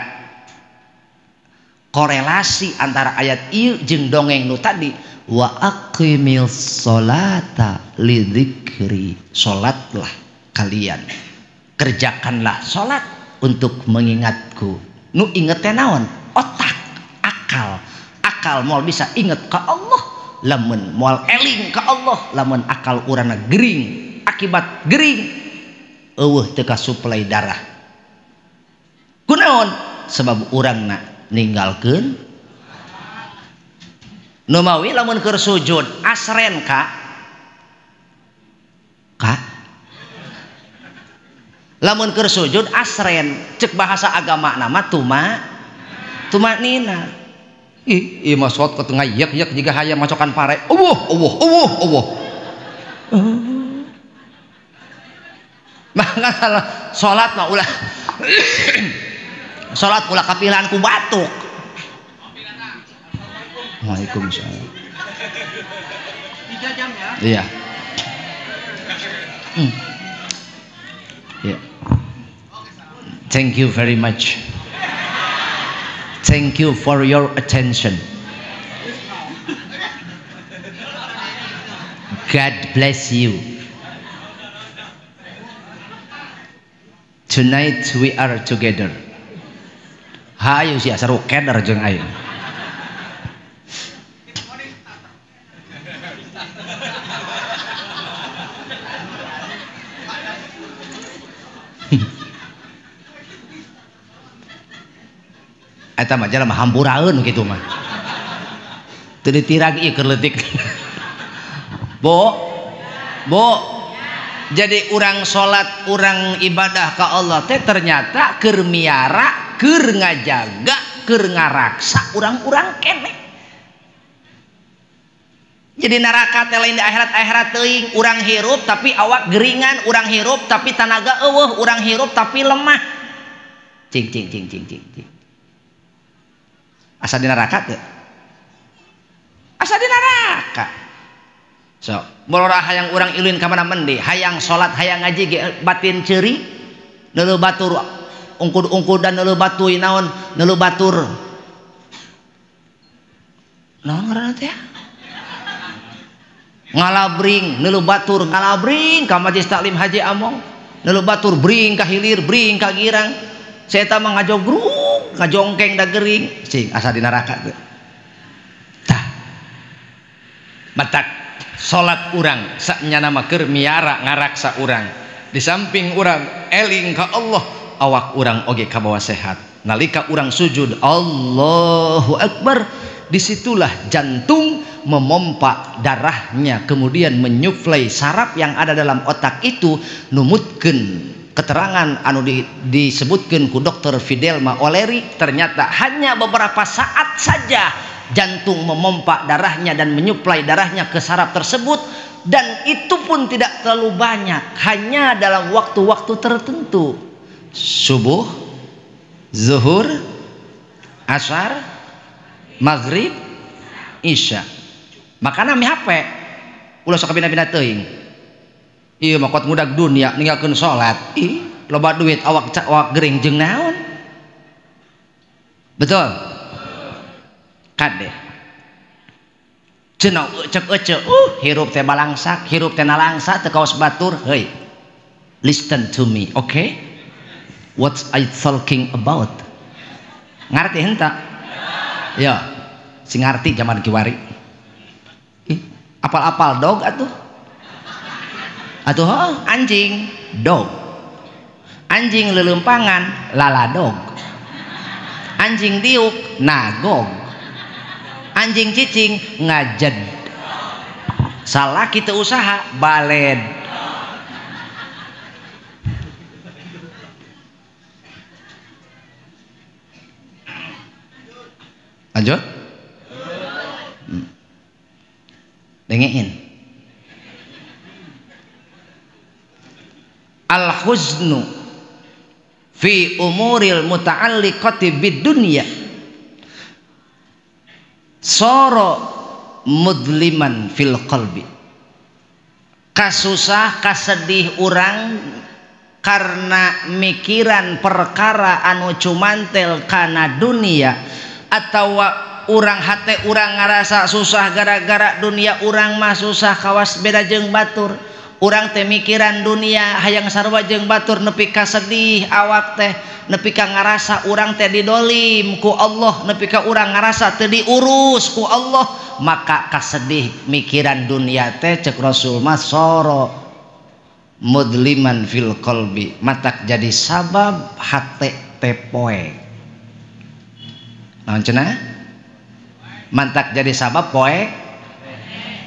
korelasi antara ayat ieu jeung dongeng nu tadi, wa aqimil sholata lidzikri, salatlah kalian, kerjakanlah salat untuk mengingatku. Nu inget teh naon? Otak, akal. Akal moal bisa inget ka Allah lamun moal eling ka Allah, lamun akal urangna gering, akibat gering eueuh teu kasuplai darah. Kunaon? Sebab urangna ninggalkeun. Nu mawi lamun keur sujud asren ka ka lamun keur sujud asren, cek bahasa agama nama tuma tumanina. Ih ieu mah salat ka tengah yek-yek jiga hayam macokan pare. Eueuh eueuh eueuh eueuh. Maka salat mah ulah salat ulah kapilan ku batuk. Waalaikumsalam. 3 jam ya? Iya. Yeah. Thank you very much. Thank you for your attention. God bless you. Tonight we are together. Hayu sia seru keder jeung aing. Eta mah jalma hampuraeun kitu mah. Teu ditirag ieu keur leutik. Bu. Bu. Jadi urang salat, urang ibadah ka Allah teh ternyata keur miara, keur ngajaga, keur ngaraksa urang-urang keneh. Jadi neraka teh lain di akhirat-akhirat teuing, urang hirup tapi awak geringan, urang hirup tapi tanaga eueuh, urang hirup tapi lemah. Cing cing cing cing cing cing. Asa di neraka teu? Asa di neraka. So, bolora hayang urang ilin ka mana mendi, hayang salat, hayang ngaji ge batin ceuri, neuleuh batur ungkud-ungkudan neuleuh batuy naon, neuleuh batur. Naon ngaranna teh? Ngalabring, neuleuh batur ngalabring ka Majelis Taklim Haji Among, neuleuh batur bring ka hilir, bring ka girang. Saya mah ngajogrung, ngajongkeng da gering, cing asa di neraka teh. Tah. Matak salat urang saknyana mah keur miara ngaraksa urang. Di samping urang eling ka Allah, awak urang oge kabawa sehat. Nalika urang sujud Allahu Akbar, disitulah jantung memompa darahnya, kemudian menyuplai saraf yang ada dalam otak itu, numutkeun keterangan anu disebutkeun ku Dr. Fidelma O'Leary, ternyata hanya beberapa saat saja jantung memompa darahnya dan menyuplai darahnya ke saraf tersebut, dan itu pun tidak terlalu banyak, hanya dalam waktu-waktu tertentu, subuh, zuhur, asar, maghrib, isya. Makana mi HP ulah sok bina-bina teuing. Ieu mah kot ngudag dunia ninggalkeun salat. Ih, loba duit awak awak gering jeung naon? Betul? Kade. Cenah cek ece, hirup teh balangsak, hirup teh nalangsa teu kaos batur. Heuy. Listen to me, okay? What I talking about? Ngarti henteu? Ya, sing ngarti zaman kiwari. Ih, apal-apal dog atuh. Atuh oh, anjing dog. Anjing leuleumpangan laladog. Anjing diuk nagog. Anjing cicing ngajed. Salah kita usaha baled. Lanjut. Dengein. Al-huznu fi umuril muta'alliqati bid dunya soro mudliman fil qalbi. Kasusah kasedih urang karena mikiran perkara anu cumantel kana dunia, atau urang hate urang ngarasa susah gara-gara dunia urang mah susah kawas beda jeung batur. Urang teh mikiran dunia hayang sarua jeung batur nepi ka sedih awak teh, nepi ka ngarasa urang teh didolim ku Allah, nepi ka urang ngarasa teu diurus ku Allah, maka kasedih mikiran dunia teh cek Rasul mah soro mudliman fil qalbi, matak jadi sabab hate teh poek. Naon cenah? Mantak jadi sabab poek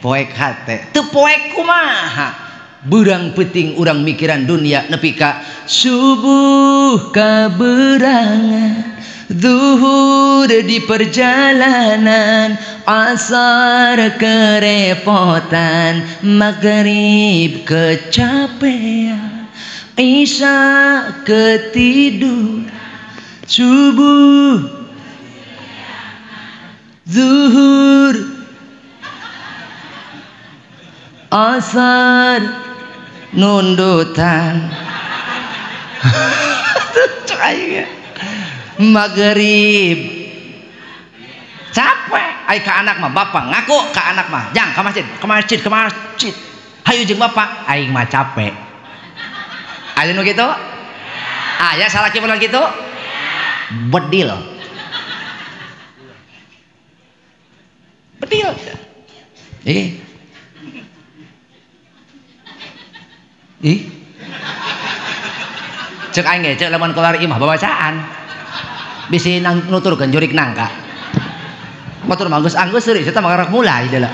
poek hate. Teu poek kumaha? Beurang peuting urang mikiran dunia nepi ka subuh kaberangan, zuhur di perjalanan, asar kerepotan, maghrib kecapean, isya ketidur, subuh, zuhur, asar nundutan, maghrib capek. Ai ka anak mah bapak ngaku ka anak mah jang ka masjid, ka masjid, ka masjid, hayu jeung bapak, aing mah capek. Aya nu kitu? Aya salaki mun kitu? Bedil. Bedil. Ih. Ih. Cek aing ge cek lamun keluar imah babacaan. Bisi nuturkeun jurik nangka. Motor mah geus anggeus seuri eta mah karek mulai deuleu.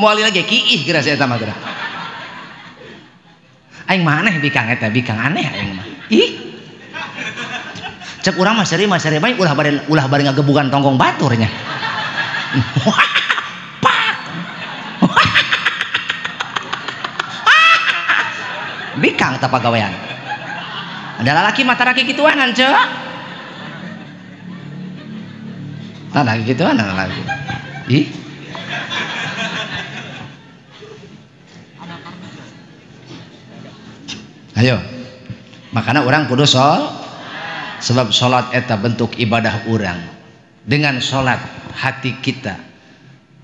Moal lagi kiih geura eta mah geura. Aing mah aneh bikang eta, bikang aneh aing mah. Ih. Cek urang mah seuri bae ulah bari ngagebugan tonggong baturnya. Pak. Bikang tah pagawean. Ada lalaki mah taraki kituanan, Cek. Tah lagi kituanan lagi. Ih. Ayo. Makanya orang kudu sebab sholat eta bentuk ibadah orang. Dengan sholat hati kita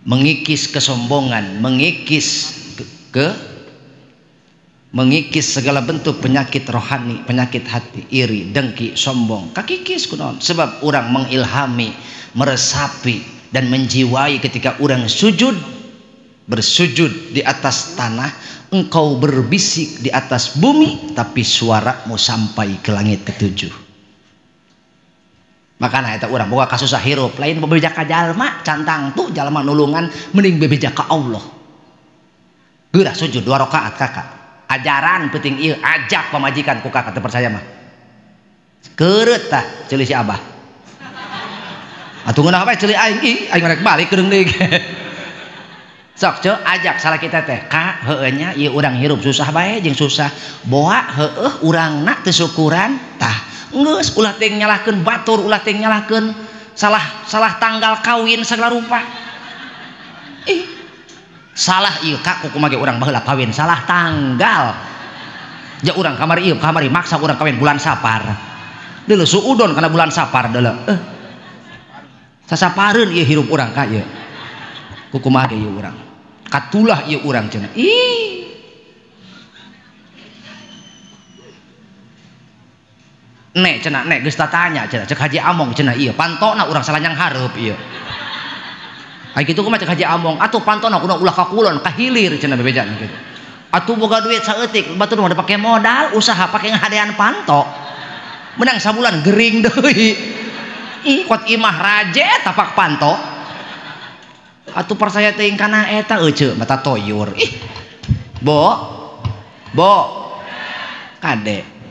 mengikis kesombongan, mengikis mengikis segala bentuk penyakit rohani, penyakit hati, iri, dengki, sombong. Kakikis kunaon? Sebab orang mengilhami, meresapi dan menjiwai ketika orang sujud, bersujud di atas tanah, engkau berbisik di atas bumi, tapi suaramu sampai ke langit ketujuh. Makana eta urang boga kasusah hirup, lain bebeja ka jalma, cantang tuh jalma nulungan, mending bebeja ka Allah. Geura sujud 2 rakaat kakak. Ajaran penting ieu, ajak pamajikan ku kakak teu percaya mah. Keureut tah ceuli si abah. Atuh ngeunah bae ceuli aing, ih aing rek balik kedeung deui. Sok ceu ajak salah kita teh, ka heueuh nya ieu urang hirup susah bae jeung susah. Boa heueuh urangna teu syukuran tah. Geus ulah teh nyalahkeun batur, ulah teh nyalahkeun salah tanggal kawin segala rupa. Ih salah ieu kak kumaha ge urang baheula kawin salah tanggal. Ja urang kamari ieu kamari maksa urang kawin bulan Sapar. Deuleu suudon kana bulan Sapar deuleu. Sasapareun ieu hirup urang ka ieu. Kumaha ge ieu urang. Katulah ieu urang cenah. Ih. Nek cenah nek geus tatanya cenah cek Haji Among cenah ieu pantona urang salah nyanghareup ieu. Ai kitu kumaha cek Haji Among atuh pantona kudu ulah ka kulon ka hilir cenah bebejana kitu. Atuh boga duit saeutik batur mah pake modal usaha pake ngahadean panto. Menang sabulan gering deui. Ih kuat imah raje tapak panto. Atuh percaya teuing kana eta euceu mata toyur. Ih. Bo. Bo. Kade.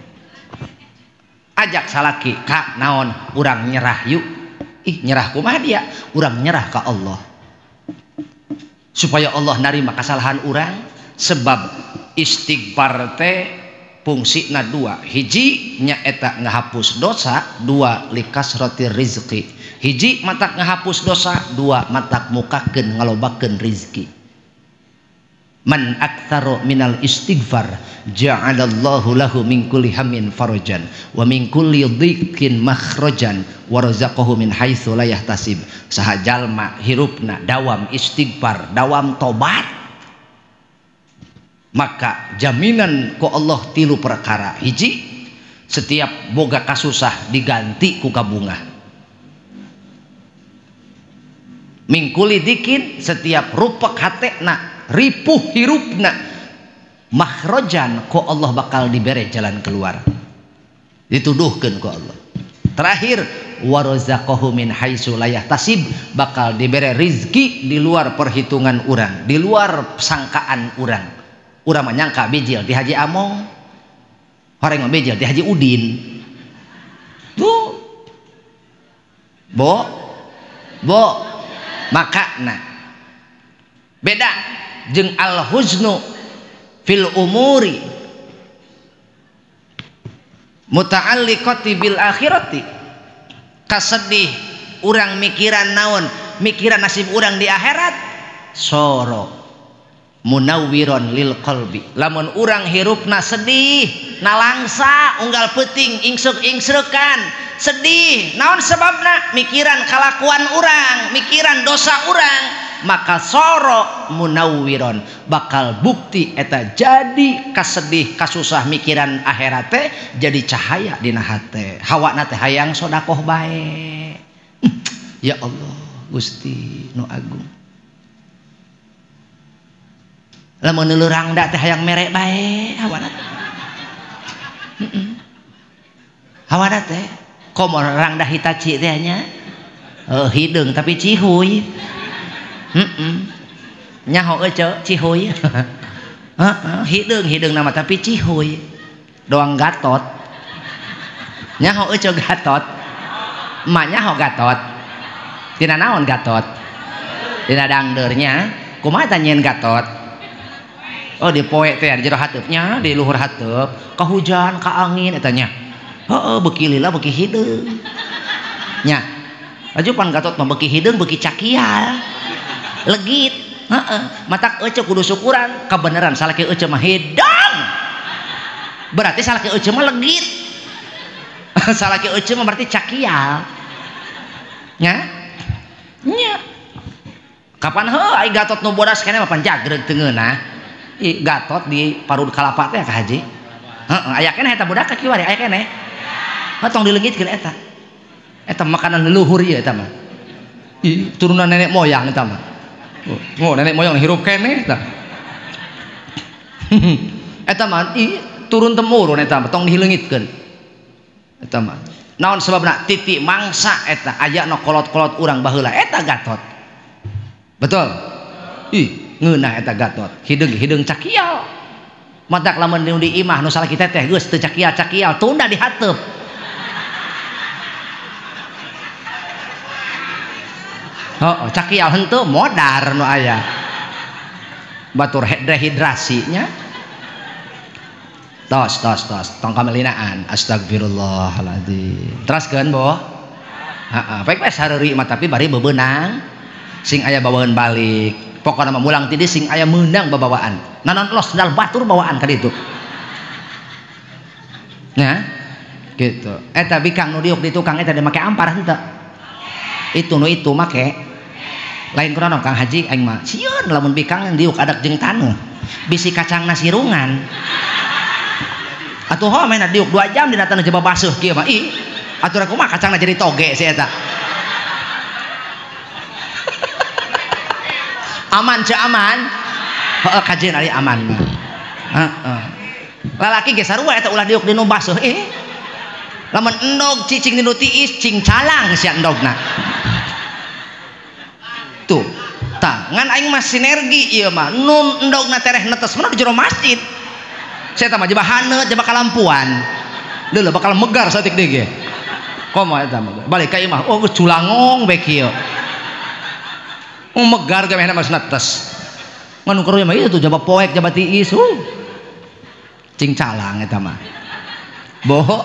Ajak salaki kak naon urang nyerah yuk. Ih nyerah kumaha dia? Urang nyerah ka Allah. Supaya Allah narima kesalahan urang, sebab istighfar teh fungsina dua, hiji nyaeta ngahapus dosa, dua likasrati rizki. Hiji matak ngahapus dosa, dua matak mukakeun ngalobakeun rizki. Man aktsaru minal istighfar ja'alallahu lahu min kulli hammin farajan wa min kulli dhiqin makhrajan wa razaqahu min haitsu la yahtasib. Saha jalma hirupna dawam istighfar, dawam tobat, maka jaminan ku Allah tilu perkara. Hiji, setiap boga kasusah diganti ku kabungah. Min kulli dhiqin, setiap rupek hatena ripuh hirupna, makhrajan ku Allah bakal diberi jalan keluar, dituduhkeun ku Allah. Terakhir, warazaqahu min haitsu la yahtasib, bakal diberi rizki di luar perhitungan urang, di luar sangkaan urang. Urang menyangka bijil di Haji Among, horeng bijil di Haji Udin. Tuh bo bo maka nah beda jeung al huznu fil umuri muta'alliqati bil akhirati. Kasedih urang mikiran naon, mikiran nasib urang di akhirat, soro munawwiron lil qalbi. Lamun urang hirupna sedih, nalangsa unggal peuting ingsrek-ingsrekan, sedih naon sebabna, mikiran kalakuan urang, mikiran dosa urang, maka soro munawwiron bakal bukti eta jadi kasedih kasusah mikiran akhirat jadi cahaya dina hate. Hawana teh hayang sodakoh bae. Ya Allah Gusti nu agung, lamun neuleu rangda teh hayang mere bae hawana teh. Hawana teh komo rangda Hitachi teh nya hideung tapi cihuy. Nyaho ece cihuy. Hideung hideung nama tapi cihuy doang gatot. Nyaho ece gatot, emak nyaho gatot, tina naon gatot, tina dangdeurnya kumaha tanyeun gatot. Oh di poe teh di jero hateupnya, di luhur hateup, ka hujan ka angin eta nya. Heeh, beuki lila beuki hideung nya. Laju pan gatot mah beuki hideung beuki cakial legit. Heeh, matak ece kudu syukuran kebenaran salaki ece mah hidang. Berarti salaki ece mah legit. Salaki ece mah berarti cakial. Nya? Nya. Kapan heuh ai Gatot nu bodas keneh mah pan jagreg teu ngeunah. Ih Gatot di parud kalapa teh ka haji. Heeh, aya keneh eta budak ka kiwari aya keneh. Heuh tong dileungitkeun eta. Eta makanan leluhur ieu eta mah. Ih, turunan nenek moyang eta mah. Oh, nenek moyang hirup keneh eta. Eta mah ih turun temurun eta mah tong dileungitkeun. Eta mah. Naon sebabna titik mangsa eta aya nu kolot-kolot urang baheula eta Gatot. Betul? Ih, ngeunah eta Gatot. Hideung-hideung cakial. Matak lamun di imah nu salaki teteh geus teu cakial-cakial tunda dihateup. Oh, cakial henteu modar nu aya. Batur dehidrasinya. Tos tos tos tong kamelinaan. Astagfirullahaladzim. Teraskeun boh. Heeh, baik we sareuri mah tapi bari bebeunang sing aya bawaan balik. Pokona mah mulang ti sing aya meunang babawaan. Nanon los sendal batur bawaan ka ditu. Nya gitu. Eta bikang nu diuk di tukang eta make ampar henteu. Itu nu itu make. Lain kunaon Kang Haji aing mah sieun lamun bikang diuk adak jeung taneuh. Bisi kacangna sirungan. Atuh ho mena diuk 2 jam dina taneuh jaba baseuh kieu mah. Ih, atuh kumaha kacangna jadi toge si eta. Aman ceu aman. Heeh kajeun ari aman mah. Heeh. Lalaki ge sarua eta ulah diuk dinu baseuh ih. Lamun endog cicing dinu tiis cing calang sia endogna. Tuh. Tah, ngan aing mah sinergi ieu mah. Nun endogna tereh netes mana di jero masjid. Saya mah jaba haneut jaba kalampuan. Leulah bakal megar saeutik deui ge. Komo eta mah. Balik ka imah, oh geus culangong bae kieu. Megar ge mehna mah netes. Ngan nu karunya mah ieu tuh jaba poek jaba tiis. Cing calang eta mah. Boho.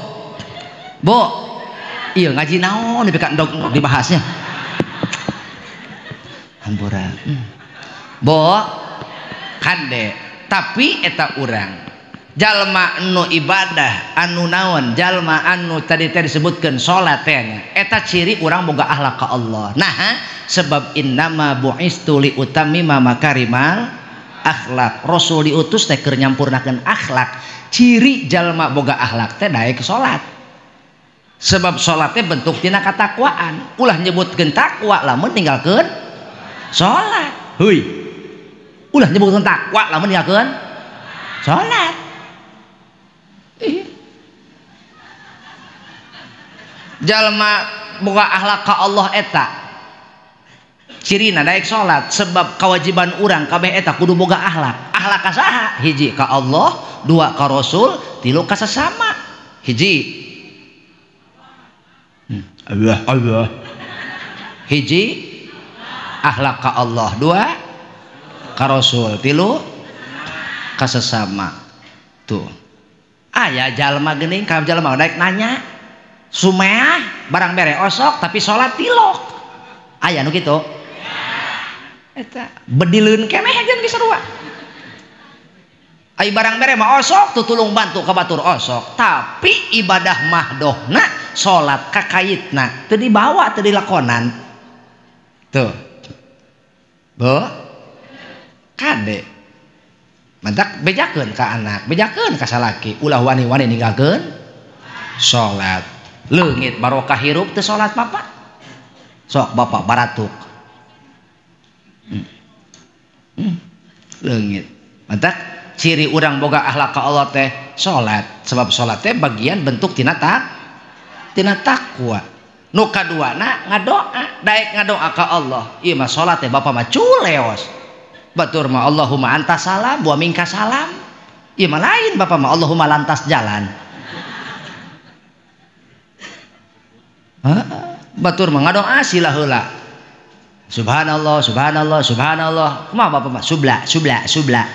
Bo. Ieu ngaji naon nepi ka endog dibahasnya. Hampura. Bo. Kade. Tapi eta urang jalma anu ibadah anu naon jalma anu tadi teh disebutkeun salat teh nya eta ciri urang boga akhlak ka Allah. Nah sebab innama bu'istu li utammima makarimal akhlak. Rasul diutus teh keur nyampurnakeun akhlak. Ciri jalma boga akhlak teh daek salat. Sebab salat teh bentuk tina katakwaan. Ulah nyebutkeun takwa lamun ninggalkeun salat. Heuy. Ulah nyebutkeun takwa lamun ninggalkeun salat. Jalma boga akhlak ka Allah eta cirina daek salat. Sebab kewajiban urang kabeh eta kudu boga akhlak. Akhlak ka saha? Hiji ka Allah, dua ka Rasul, tilu ka sesama. Hiji Allah Allah. Hiji akhlak ka Allah, dua ka Rasul, tilu ka sesama. Tuh aya jalma geuning ka jalma daek nanya sumeah barang bere osok tapi salat tilok. Aya nu kitu eta bedileun keneh jeung geus sarua. Ai barang bere mah osok tutulung bantu ka batur osok, tapi ibadah mahdohna salat kakaitna teu dibawa teu dilakonan. Tuh bo kade mantak bejakeun ka anak, bejakeun ka salaki, ulah wani-wani ninggalkeun salat. Leungit barokah hirup teu salat bapak. Sok bapak baratuk. Leungit. Mantak ciri urang boga akhlak ka Allah teh salat. Sebab salat teh bagian bentuk tina tina takwa. Nu kaduana ngadoa, daek ngadoa ka Allah. Ieu mah salat teh bapak mah culeos. Batur mah Allahumma anta salam wa minka salam. Ieu mah lain bapak mah Allahumma lantas jalan. Batur mah ngadoa sila heula. Subhanallah, subhanallah, subhanallah. Kumaha bapak mah subla, subla, subla.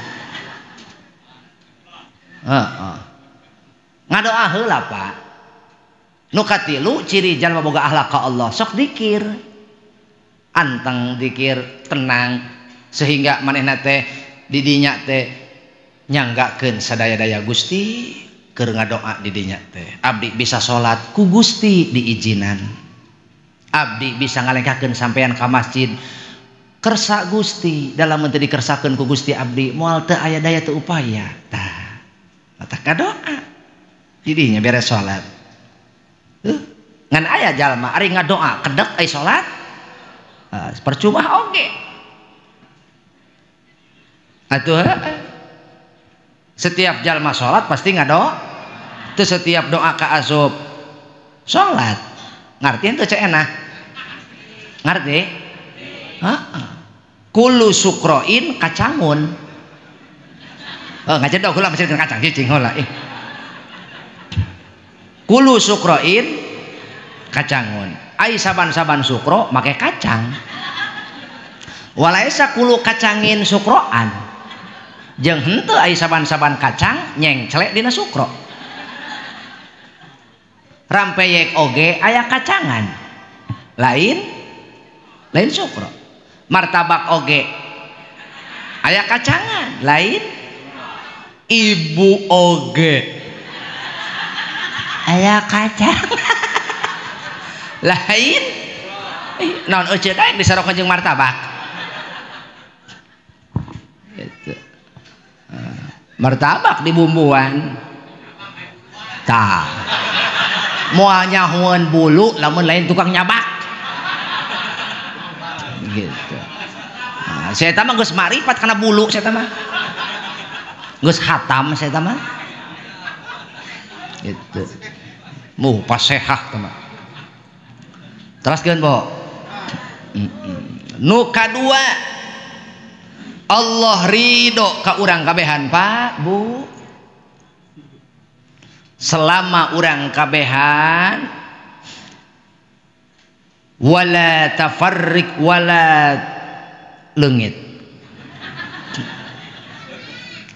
Heeh. Ngadoa heula Pak. Nu katilu ciri jalma boga akhlak ka Allah sok dikir. Anteng dikir, tenang. Sehingga manehna teh didinya teh nyanggakeun sadaya-daya Gusti Keur ngadoa di dinya teh. Abdi bisa salat ku Gusti diizinan. Abdi bisa ngalengkahkeun sampean ka masjid. Kersa Gusti dalam teu dikersakeun ku Gusti abdi moal teu aya daya teu upaya. Tah. Tah kadoa. Didinya beres salat. Ngan aya jalma ari ngadoa kedek ai salat. Percuma oge. Atuh setiap jalma salat pasti ngadoa. Teu setiap doa ka asup salat. Ngarti henteu cek enak? Ngarti? Heeh. Kullu sukroin kacangun. Oh, ngajedog heula masih kacang cicing heula ih. Kullu sukroin kacangun. Ai saban-saban sukro make kacang. Walaisa kullu kacangin sukroan. Jeung henteu ai saban-saban kacang nyengcelek dina sukro. Rampeyek oge aya kacangan. Lain lain sukro. Martabak oge aya kacangan, lain ibu oge aya kacang. Lain naon euceut aing disarokeun jeung martabak. Gitu. Martabak dibumbuan. Tah. Moal nyahueun bulu lamun lain tukang nyabak. Gitu. Nah, saya mah geus maripat kana bulu saya mah. Geus hatam saya mah. Gitu. Muh pasehah teh mah. Teraskeun, Bo. Nu kadua, Allah ridho ka urang kabehan, Pak, Bu. Selama urang kabehan wala tafarriq wala leungit.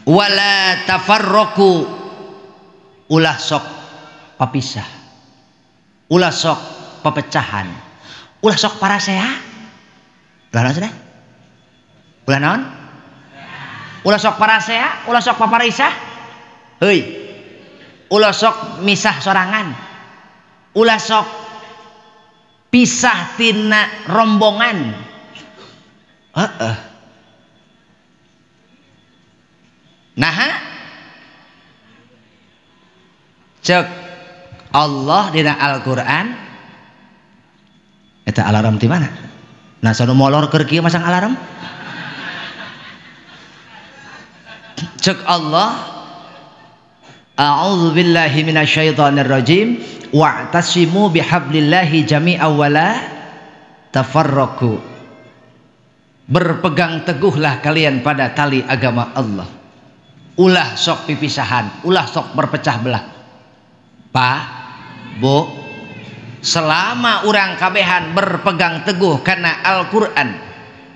Wala tafarraqu, ulah sok papisah. Ulah sok pepecahan. Ulah sok parasea. Ulah naon cenah? Ulah naon? Ulah sok parasea, ulah sok paparisah. Heuy. Ulah sok misah sorangan. Ulah sok pisah tina rombongan. Heeh. Nah, cek Allah dina Al-Qur'an eta alarm di mana? Nah, sanu molor keur kieu masang alarm. Cek Allah, a'udzu billahi minasyaitonir rajim, wa'tasimu bihablillahi jami'an wala tafarraqu. Berpegang teguhlah kalian pada tali agama Allah. Ulah sok pipisahan, ulah sok berpecah belah. Pak, Bu, selama urang kabehan berpegang teguh karena Al-Qur'an,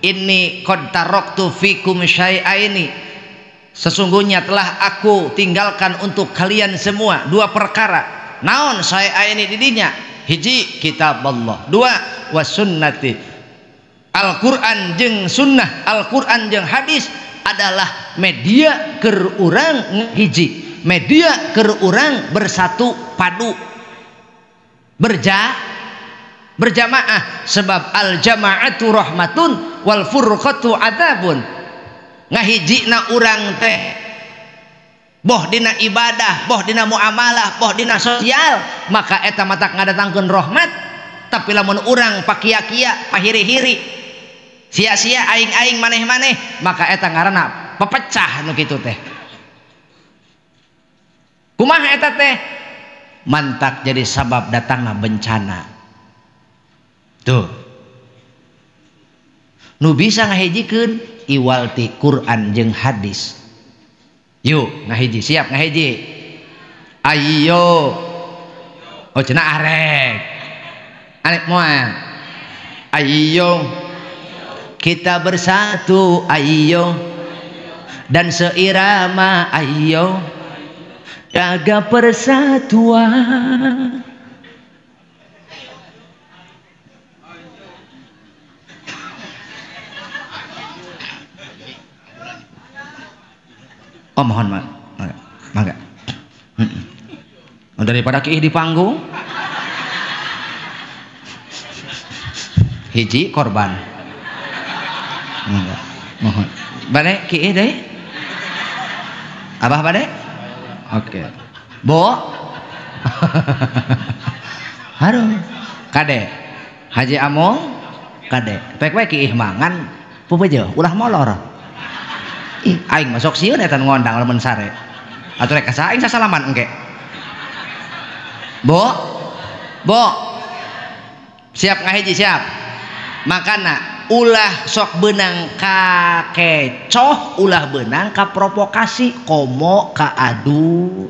inni qad taraktu fikum syai'aini, sesungguhnya telah aku tinggalkan untuk kalian semua dua perkara. Naon syai'aini didinya? Hiji, kitab Allah. Dua, was sunnati. Al-Qur'an jeung sunnah, Al-Qur'an jeung hadis adalah media keur urang hiji, media keur urang bersatu padu, berjamaah. Sebab al jama'atu rahmatun wal furqatu adzabun. Ngahijina urang teh boh dina ibadah, boh dina muamalah, boh dina sosial, maka eta matak ngadatangkeun rahmat. Tapi lamun urang pakia-kia, pahiri-hiri, sia-sia aing-aing maneh-maneh, maka eta ngaranna pepecah nu kitu teh. Kumaha eta teh? Mantak jadi sabab datangna bencana. Tuh. Nu bisa ngahijikeun iwal ti Quran jeung hadis. Yuk ngahiji, siap ngahiji. Ayo. Oh cenah arek. Arek moal. Ayo. Kita bersatu, ayo. Dan seirama, ayo. Jaga persatuan. Oh mohon maaf, mangga. Daripada kiih di panggung. Hiji korban. Enggak. Mohon. Bade kiih deui? Abah bade? Oke. Bo. Aduh. Kade. Haji Among kade. Pek we kiih mangan pupejo ulah molor. Ih, aing masuk sieun eta nu ngondang lamun sare. Atuh rek ka aing sasalaman engke. Bo. Bo. Siap ngahiji siap. Makana ulah sok benang ka kecoh, ulah benang ka provokasi, komo ka adu.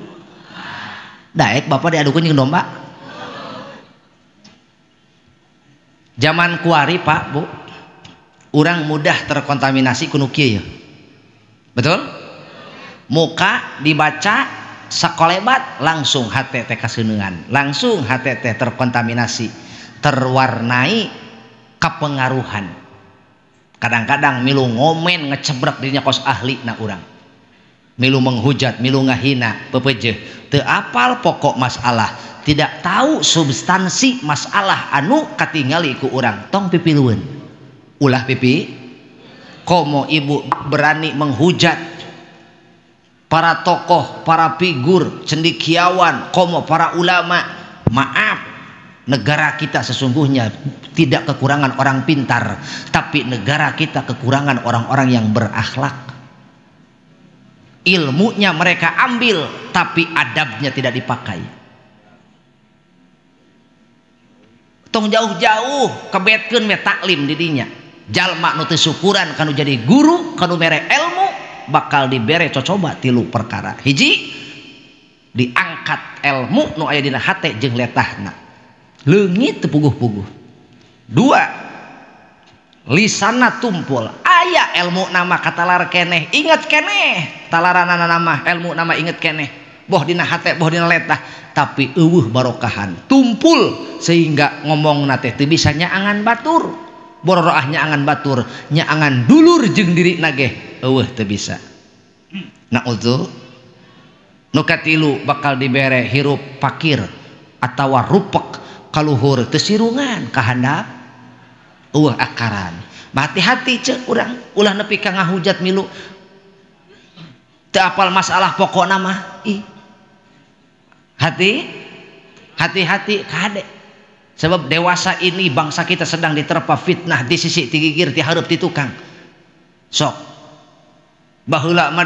Daek bapak diadukeun jeung domba. Zaman kuari Pak, Bu, urang mudah terkontaminasi ku nu kieu ya. Betul? Muka dibaca sakolebat langsung hate teh kaseuneuan, langsung hate teh terkontaminasi, terwarnai kepengaruhan. Kadang-kadang milu ngomen ngecebrek dirinya kos ahli na urang. Milu menghujat, milu ngahina, pepejeh, teu apal pokok masalah, tidak tahu substansi masalah anu katingali ku urang. Tong pipilueun. Ulah pipi. Komo ibu berani menghujat para tokoh, para figur, cendekiawan, komo para ulama. Maaf, negara kita sesungguhnya tidak kekurangan orang pintar, tapi negara kita kekurangan orang-orang yang berakhlak. Ilmunya mereka ambil, tapi adabnya tidak dipakai. Tong jauh-jauh kebetkeun we taklim di dinya. Jalma nu teu syukuran kanu jadi guru, kanu mere ilmu, bakal dibere cocoba tilu perkara. Hiji, diangkat ilmu nu aya dina hate jeung letahna. Leungit teu puguh-puguh. Dua, lisana tumpul. Aya ilmu nama katalar keneh, inget keneh. Talaranana nama ilmu nama inget keneh. Boh dina hate, boh dina letah, tapi eueuh barokahan. Tumpul sehingga ngomongna teh teu bisa nyaangan batur. Bororoah nyaangan batur, nyaangan dulur jeung dirina ge eueuh teu bisa. Naudzu. Nu katilu bakal dibere hirup pakir atawa rupek kaluhur teu sirungan kahandap eueuh akaran. Hati-hati ceuk urang, ulah nepi ka ngahujat milu teu apal masalah pokokna mah. Ih. Hati hati-hati kade. Sebab dewasa ini bangsa kita sedang diterpa fitnah di sisi tigigir ti hareup ti tukang. Sok baheula mah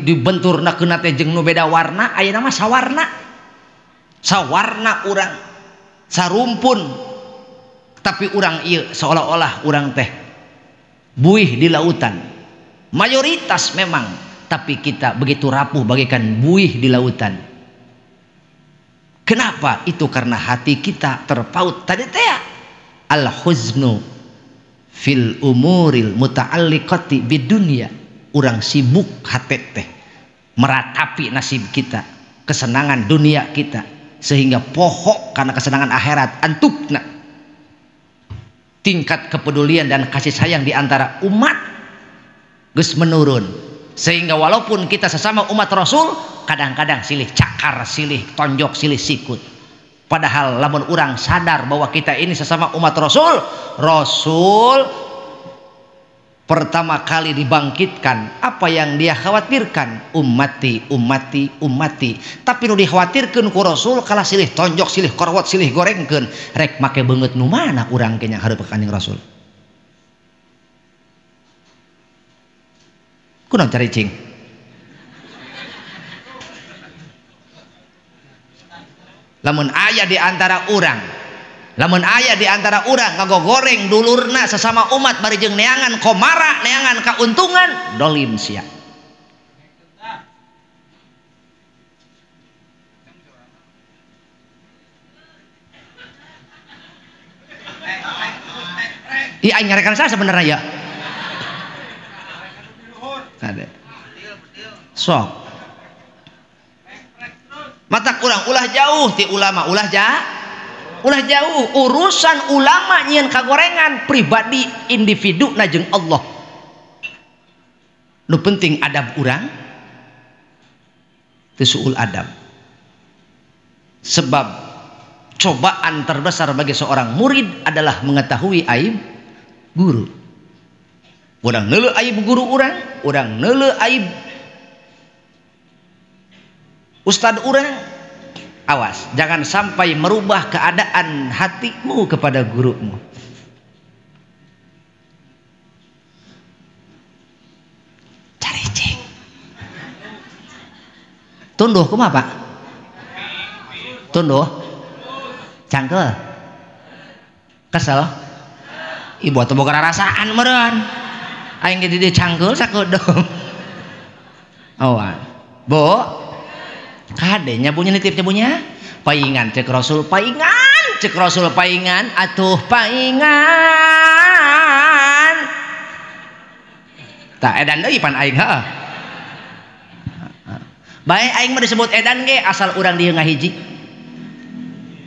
dibenturna keuna teh jeung nu beda warna, ayeuna mah sawarna. Sawarna urang, sarumpun. Tapi urang ieu seolah-olah urang teh buih di lautan. Mayoritas memang, tapi kita begitu rapuh bagaikan buih di lautan. Kenapa? Itu karena hati kita terpaut tadi teh al-huznu fil umuril muta'alliqati bidunya. Urang sibuk hati teh meratapi nasib kita, kesenangan dunia kita, sehingga pohok karena kesenangan akhirat antukna. Tingkat kepedulian dan kasih sayang di antara umat geus menurun, sehingga walaupun kita sesama umat Rasul kadang-kadang silih cakar, silih tonjok, silih sikut. Padahal lamun urang sadar bahwa kita ini sesama umat Rasul, Rasul pertama kali dibangkitkan, apa yang dia khawatirkan? Ummati, ummati, ummati. Tapi nu dikhawatirkeun ku Rasul kalah silih tonjok, silih korwot, silih gorengkeun. Rek make beungeut nu mana urang ke nya hareup ka Kanjeng Rasul? Kunaon caricing? Lamun aya di antara urang, lamun aya di antara urang ngagogoreng dulurna sesama umat bari jeung neangan komara, neangan kauntungan, dolim sia. Ih, aing nyarekan saya sebenarnya ya. Kade. Sok. Mata kurang ulah jauh ti ulama, ulah ulah jauh urusan ulama nyieun kagorengan pribadi individu na jeung Allah. Nu penting adab urang teu suul adab. Sebab cobaan terbesar bagi seorang murid adalah mengetahui aib guru. Urang neuleuh aib guru urang, urang neuleuh aib ustad urang. Awas, jangan sampai merubah keadaan hatimu kepada gurumu. Cari cing. Tunduh kumaha, Pak? Tunduh. Cangkel. Kesel. Ibu atuh boga rarasaan meureun. Aing ge di dieu cangkel sakedeung. Awas. Bu, kade nya bunyi nitip nya paingan cek Rasul, paingan cek Rasul, paingan atuh paingan. Tak edan deui pan aing heuh. Bae aing mah disebut edan ge asal urang dieu ngahiji.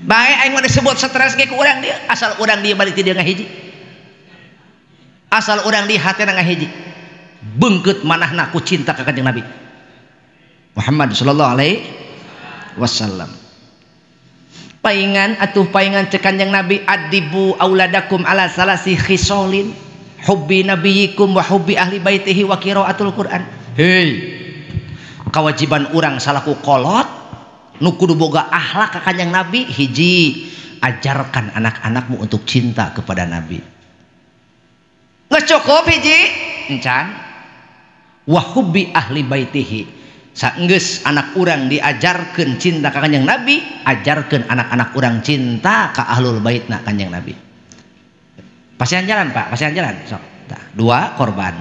Bae aing mah disebut stres ge ku urang dieu asal urang dieu balik ti dieu ngahiji. Asal urang dieu hatena ngahiji. Beungkeut manahna ku cinta ka Kanjeng Nabi Muhammad sallallahu alaihi wasallam. Paingan atuh paingan cek Kanjeng Nabi, adibu auladakum ala salasi khisolin, hubbi nabiyikum wa hubbi ahli baitihi wa qiraatul Quran. Hei, kewajiban urang salaku kolot nu kudu boga akhlak ka Kanjeng Nabi, hiji, ajarkan anak-anakmu untuk cinta kepada Nabi. Geus cukup hiji encan, wa hubbi ahli baitihi. Saenggeus anak urang diajarkeun cinta ka Kanjeng Nabi, ajarkeun anak-anak urang cinta ka ahlul baitna Kanjeng Nabi. Pasihan jalan, Pak, pasihan jalan. Sok. Tah, dua korban.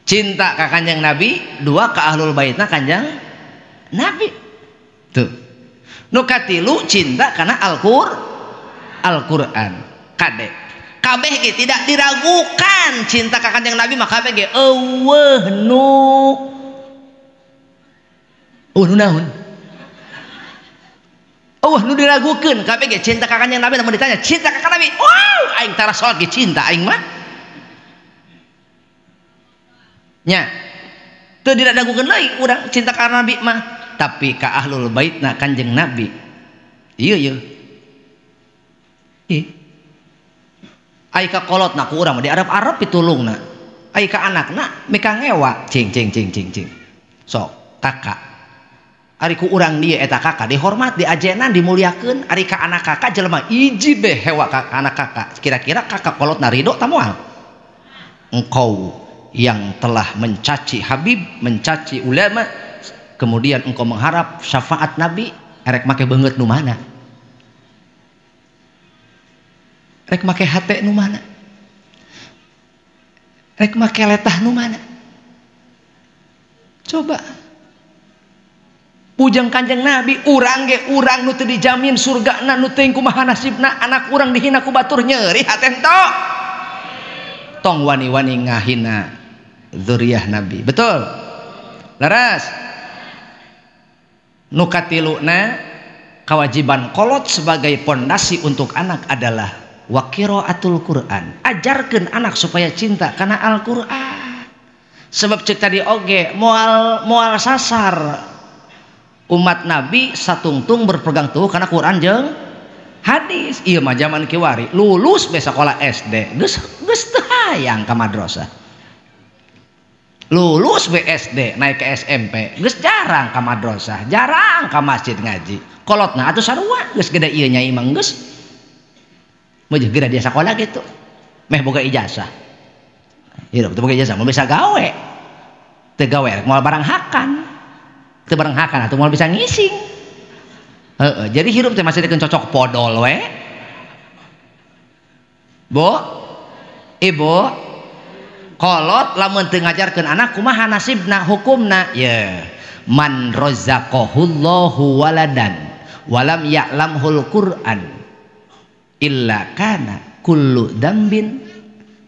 Cinta ka Kanjeng Nabi, dua ka ahlul baitna Kanjeng Nabi. Tuh. Nu katilu cinta kana Al-Qur'an. Kade kabeh ge tidak diragukan cinta ka Kanjeng Nabi mah kabeh ge eueuh nu naon eueuh nu diragukeun kabeh ge cinta ka Kanjeng Nabi. Lamun ditanya cinta ka Kanjeng Nabi, wow aing tara salat ge cinta aing mah nya teu diragukeun deui urang cinta ka Nabi mah, tapi ka ahlul baitna Kanjeng Nabi ieu ieu ieu ai ka kolotna ku urang mah di Arab-Arab pitulungna, ai ka anakna mika ngewa cing cing cing cing cing. Sok kakak ari ku urang dieu eta kakak dihormat, diajenan, dimuliakeun. Ari ka anak kakak jelema iji be hewa ka anak kakak, kira-kira kakak kolotna ridho ta moal? Engkau yang telah mencaci Habib, mencaci ulama, kemudian engkau mengharap syafaat Nabi, erek make beungeut nu mana? Rek make hate nu mana? Rek make letah nu mana? Coba pujang Kanjeng Nabi, urang ge urang nu teu dijamin surgana, nu teuing kumaha nasibna, anak urang dihina ku batur nyeri hate ento. Tong wani-wani ngahina dzurriyyah Nabi. Betul? Leres. Nu katiluna kewajiban kolot sebagai pondasi untuk anak adalah wa qiraatul Quran. Ajarkeun anak supaya cinta karena Al-Quran. Sebab cek tadi oge moal sasar umat Nabi satungtung berpegang teguh karena Quran jeung hadis. Ieu mah zaman kiwari lulus be sekolah SD geus geus teu hayang ka madrasah. Lulus be SD naik ke SMP geus jarang ka madrasah, jarang ka masjid ngaji. Kolotna atuh sarua geus gede ieu nyai mah geus meujeun geura dia sekolah gitu meh boga ijazah. Hirup teu boga ijazah moal bisa gawe. Teu gawe rek moal barang hakan. Teu barang hakan atuh moal bisa ngising. Heeh, jadi hirup teh masih dikeun cocok podol we. Bu, ibu, kolot lamun teu ngajarkeun anak kumaha nasibna hukumna? Ye, man razaqahullahu waladan walam ya'lamhul Qur'an illa kana kullu dambin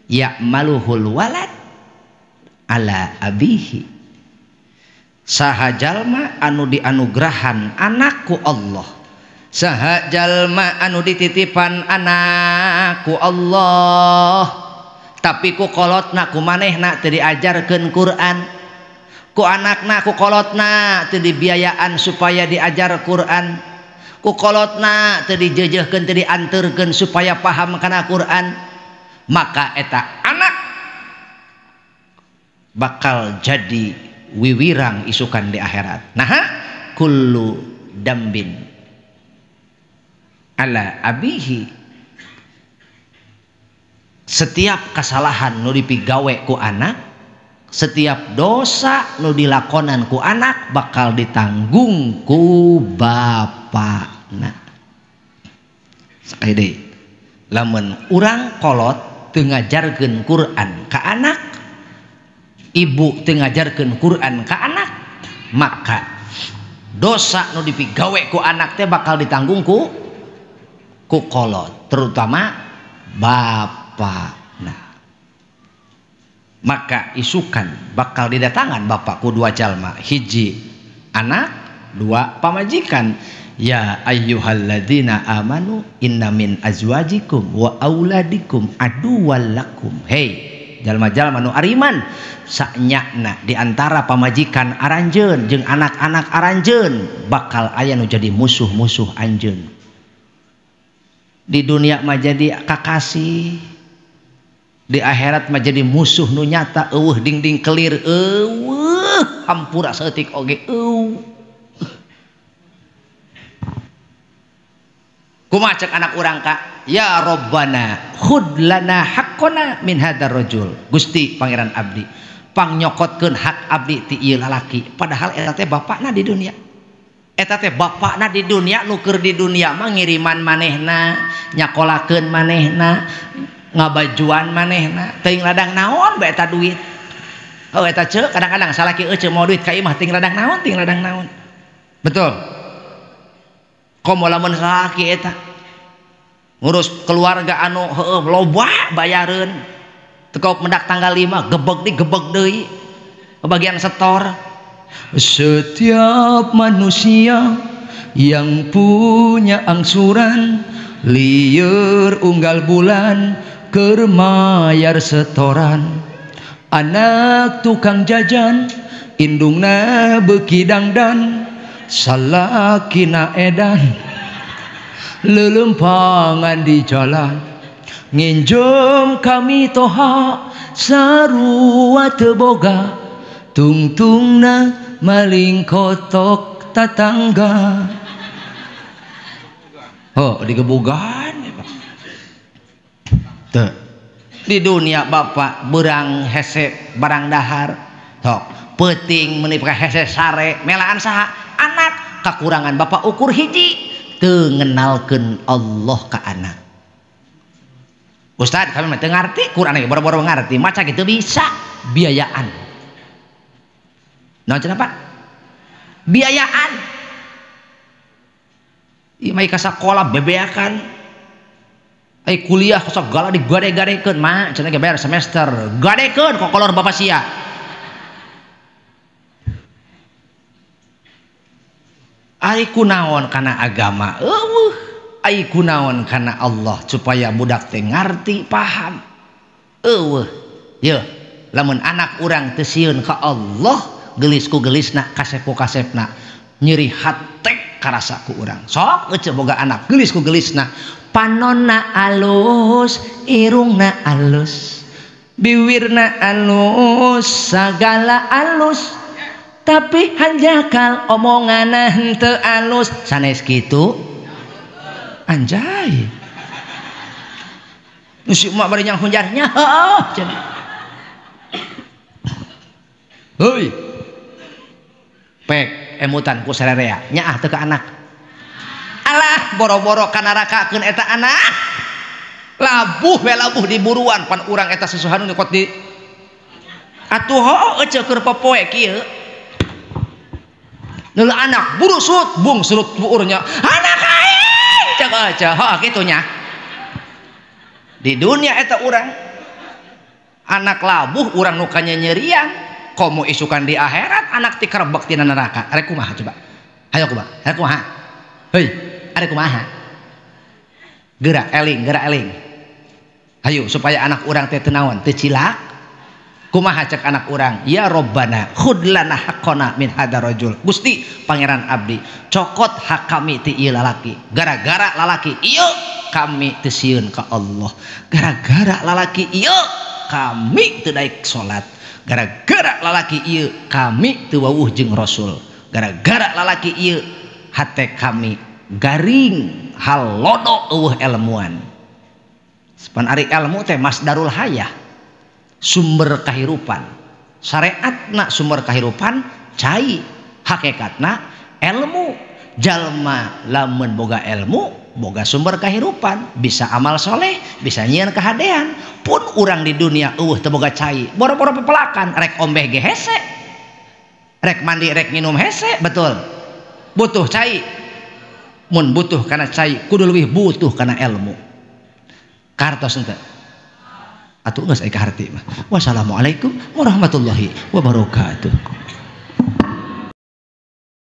ya'maluhul walad ala abihi. Saha jalma anu dianugrahan anakku Allah, saha jalma anu dititipan anakku Allah, Tapi ku kolotna ku manehna teu diajarkeun Quran. Ku anakna ku kolotna teu dibiayaan supaya diajar Quran. Ku kolotna teu dijeujeuhkeun teu dianterkeun supaya paham kana Quran. Maka eta anak bakal jadi wiwirang isukan di akhirat. Nah, kullu dambin ala abihi. Setiap kesalahan nu dipigawe ku anak, setiap dosa nu dilakonan ku anak bakal ditanggung ku bapakna. Sekali deui, lamun urang kolot teu ngajarkeun Quran ka anak, ibu teu ngajarkeun Quran ka anak, maka dosa nu dipigawe ku anak teh bakal ditanggung ku kolot, terutama bapakna. Maka isukan bakal didatangan bapak ku dua jalma, hiji anak, dua pamajikan. Ya ayyuhalladzina amanu inna min azwajikum wa auladikum aduwwal lakum. Hei jalma-jalma nu ariman, sanyakna di antara pamajikan aranjeun jeung anak-anak aranjeun bakal aya nu jadi musuh-musuh anjeun. Di dunia mah jadi kakasih, di akhirat mah jadi musuh nu nyata. Eueuh dingding kelir, eueuh hampura saeutik oge eueuh. Kumaha cek anak urang ka? Ya Robbana khud lana haqqona min hadzal rajul. Gusti Pangeran abdi, pangnyokotkeun hak abdi ti ieu lalaki. Padahal eta teh bapakna di dunia. Eta teh bapakna di dunia, nu keur di dunia mah ngiriman manehna, nyakolakeun manehna, ngabajuan manehna, teuing ladang naon bae eta duit. Oh eta ceuk kadang-kadang salaki euceu mau duit ka imah teuing ladang naon, teuing ladang naon. Betul. Komo lamun salaki eta ngurus keluarga anu heueuh loba bayareun, teu mendak tanggal 5 gebeg di gebeg deui bagian setor. Setiap manusia yang punya angsuran lieur unggal bulan keur mayar setoran. Anak tukang jajan indungna beuki dangdan, salakina edan lelempangan di jalan. Nginjem kami toha sarua teu boga, tungtungna maling kotok tatangga. Oh digebugan teu. Di dunia bapak berang hese barang dahar, tok peuting meuni hese sare melaan saha anak. Kakurangan bapak ukur hiji, teu ngenalkeun Allah ka anak. Ustad kami mah teu ngarti Quran ge, boro-boro ngarti maca kitu bisa biayaan. Naon cenah Pak? Biayaan. Ieu mah ka sakola bebeakan. Ai kuliah segala digade-gadekeun mah cenah ge bayar semester. Gadekeun kokolor bapak sia. Ai kunaon kana agama? Eueuh. Ai kunaon kana Allah supaya budak teh ngarti paham. Eueuh. Yeuh, lamun anak urang teu sieun ka Allah, gelis ku gelisna, kasep ku kasepna, nyeri hate karasa ku urang. Sok ece boga anak gelis ku gelisna, panonna alus, irungna alus, biwirna alus, sagala alus, tapi hanjakal omonganna henteu alus. Sanes kitu anjay. Nu si emak bari nyang hunjarnya heuh cenah. Heuy. Pek emutan ku sarerea nyaah teu ka anak. Alah boro-boro ka narakakeun eta anak. Labuh we labuh di buruan pan urang eta susuhan nu kot di atuh heuh eceu keur popoe kieu. Leula anak buru surut bung surut buurnya anak aing cek eceu heuh kitu nya. Di dunia eta urang anak labuh urang nu kanyanyerian. Komo isukan di akhirat anak tikerebek tina neraka. Arek kumaha coba? Hayo kumaha? Arek kumaha? Hei, arek kumaha? Gerak eling, gerak eling. Hayu supaya anak urang teh teu naon, teu cilak. Kumaha cek anak urang? Ya Robbana khudlana haqqana min hadar rajul. Gusti Pangeran abdi, cokot hak kami ti ieu lalaki. Gara-gara lalaki ieu kami teu sieun ka Allah. Gara-gara lalaki ieu kami teu daek salat. Gara-gara lalaki ieu kami teu wawuh jeung Rasul. Gara-gara lalaki ieu hate kami garing halodo eueuh elmuan. Pan ari ilmu teh masdarul hayah, sumber kahirupan. Syariatna sumber kahirupan cai, hakikatna ilmu. Jalma lamun boga ilmu boga sumber kahirupan, bisa amal soleh, bisa nyieun kahadean. Pun urang di dunia eueuh teu boga cai, boro-boro pepelakan, rek ombeh ge hese, rek mandi rek minum hese, betul. Butuh cai. Mun butuh kana cai kudu leuwih butuh kana ilmu. Kartos henteu? Atuh geus aya kaharti mah. Wassalamualaikum warahmatullahi wabarakatuh.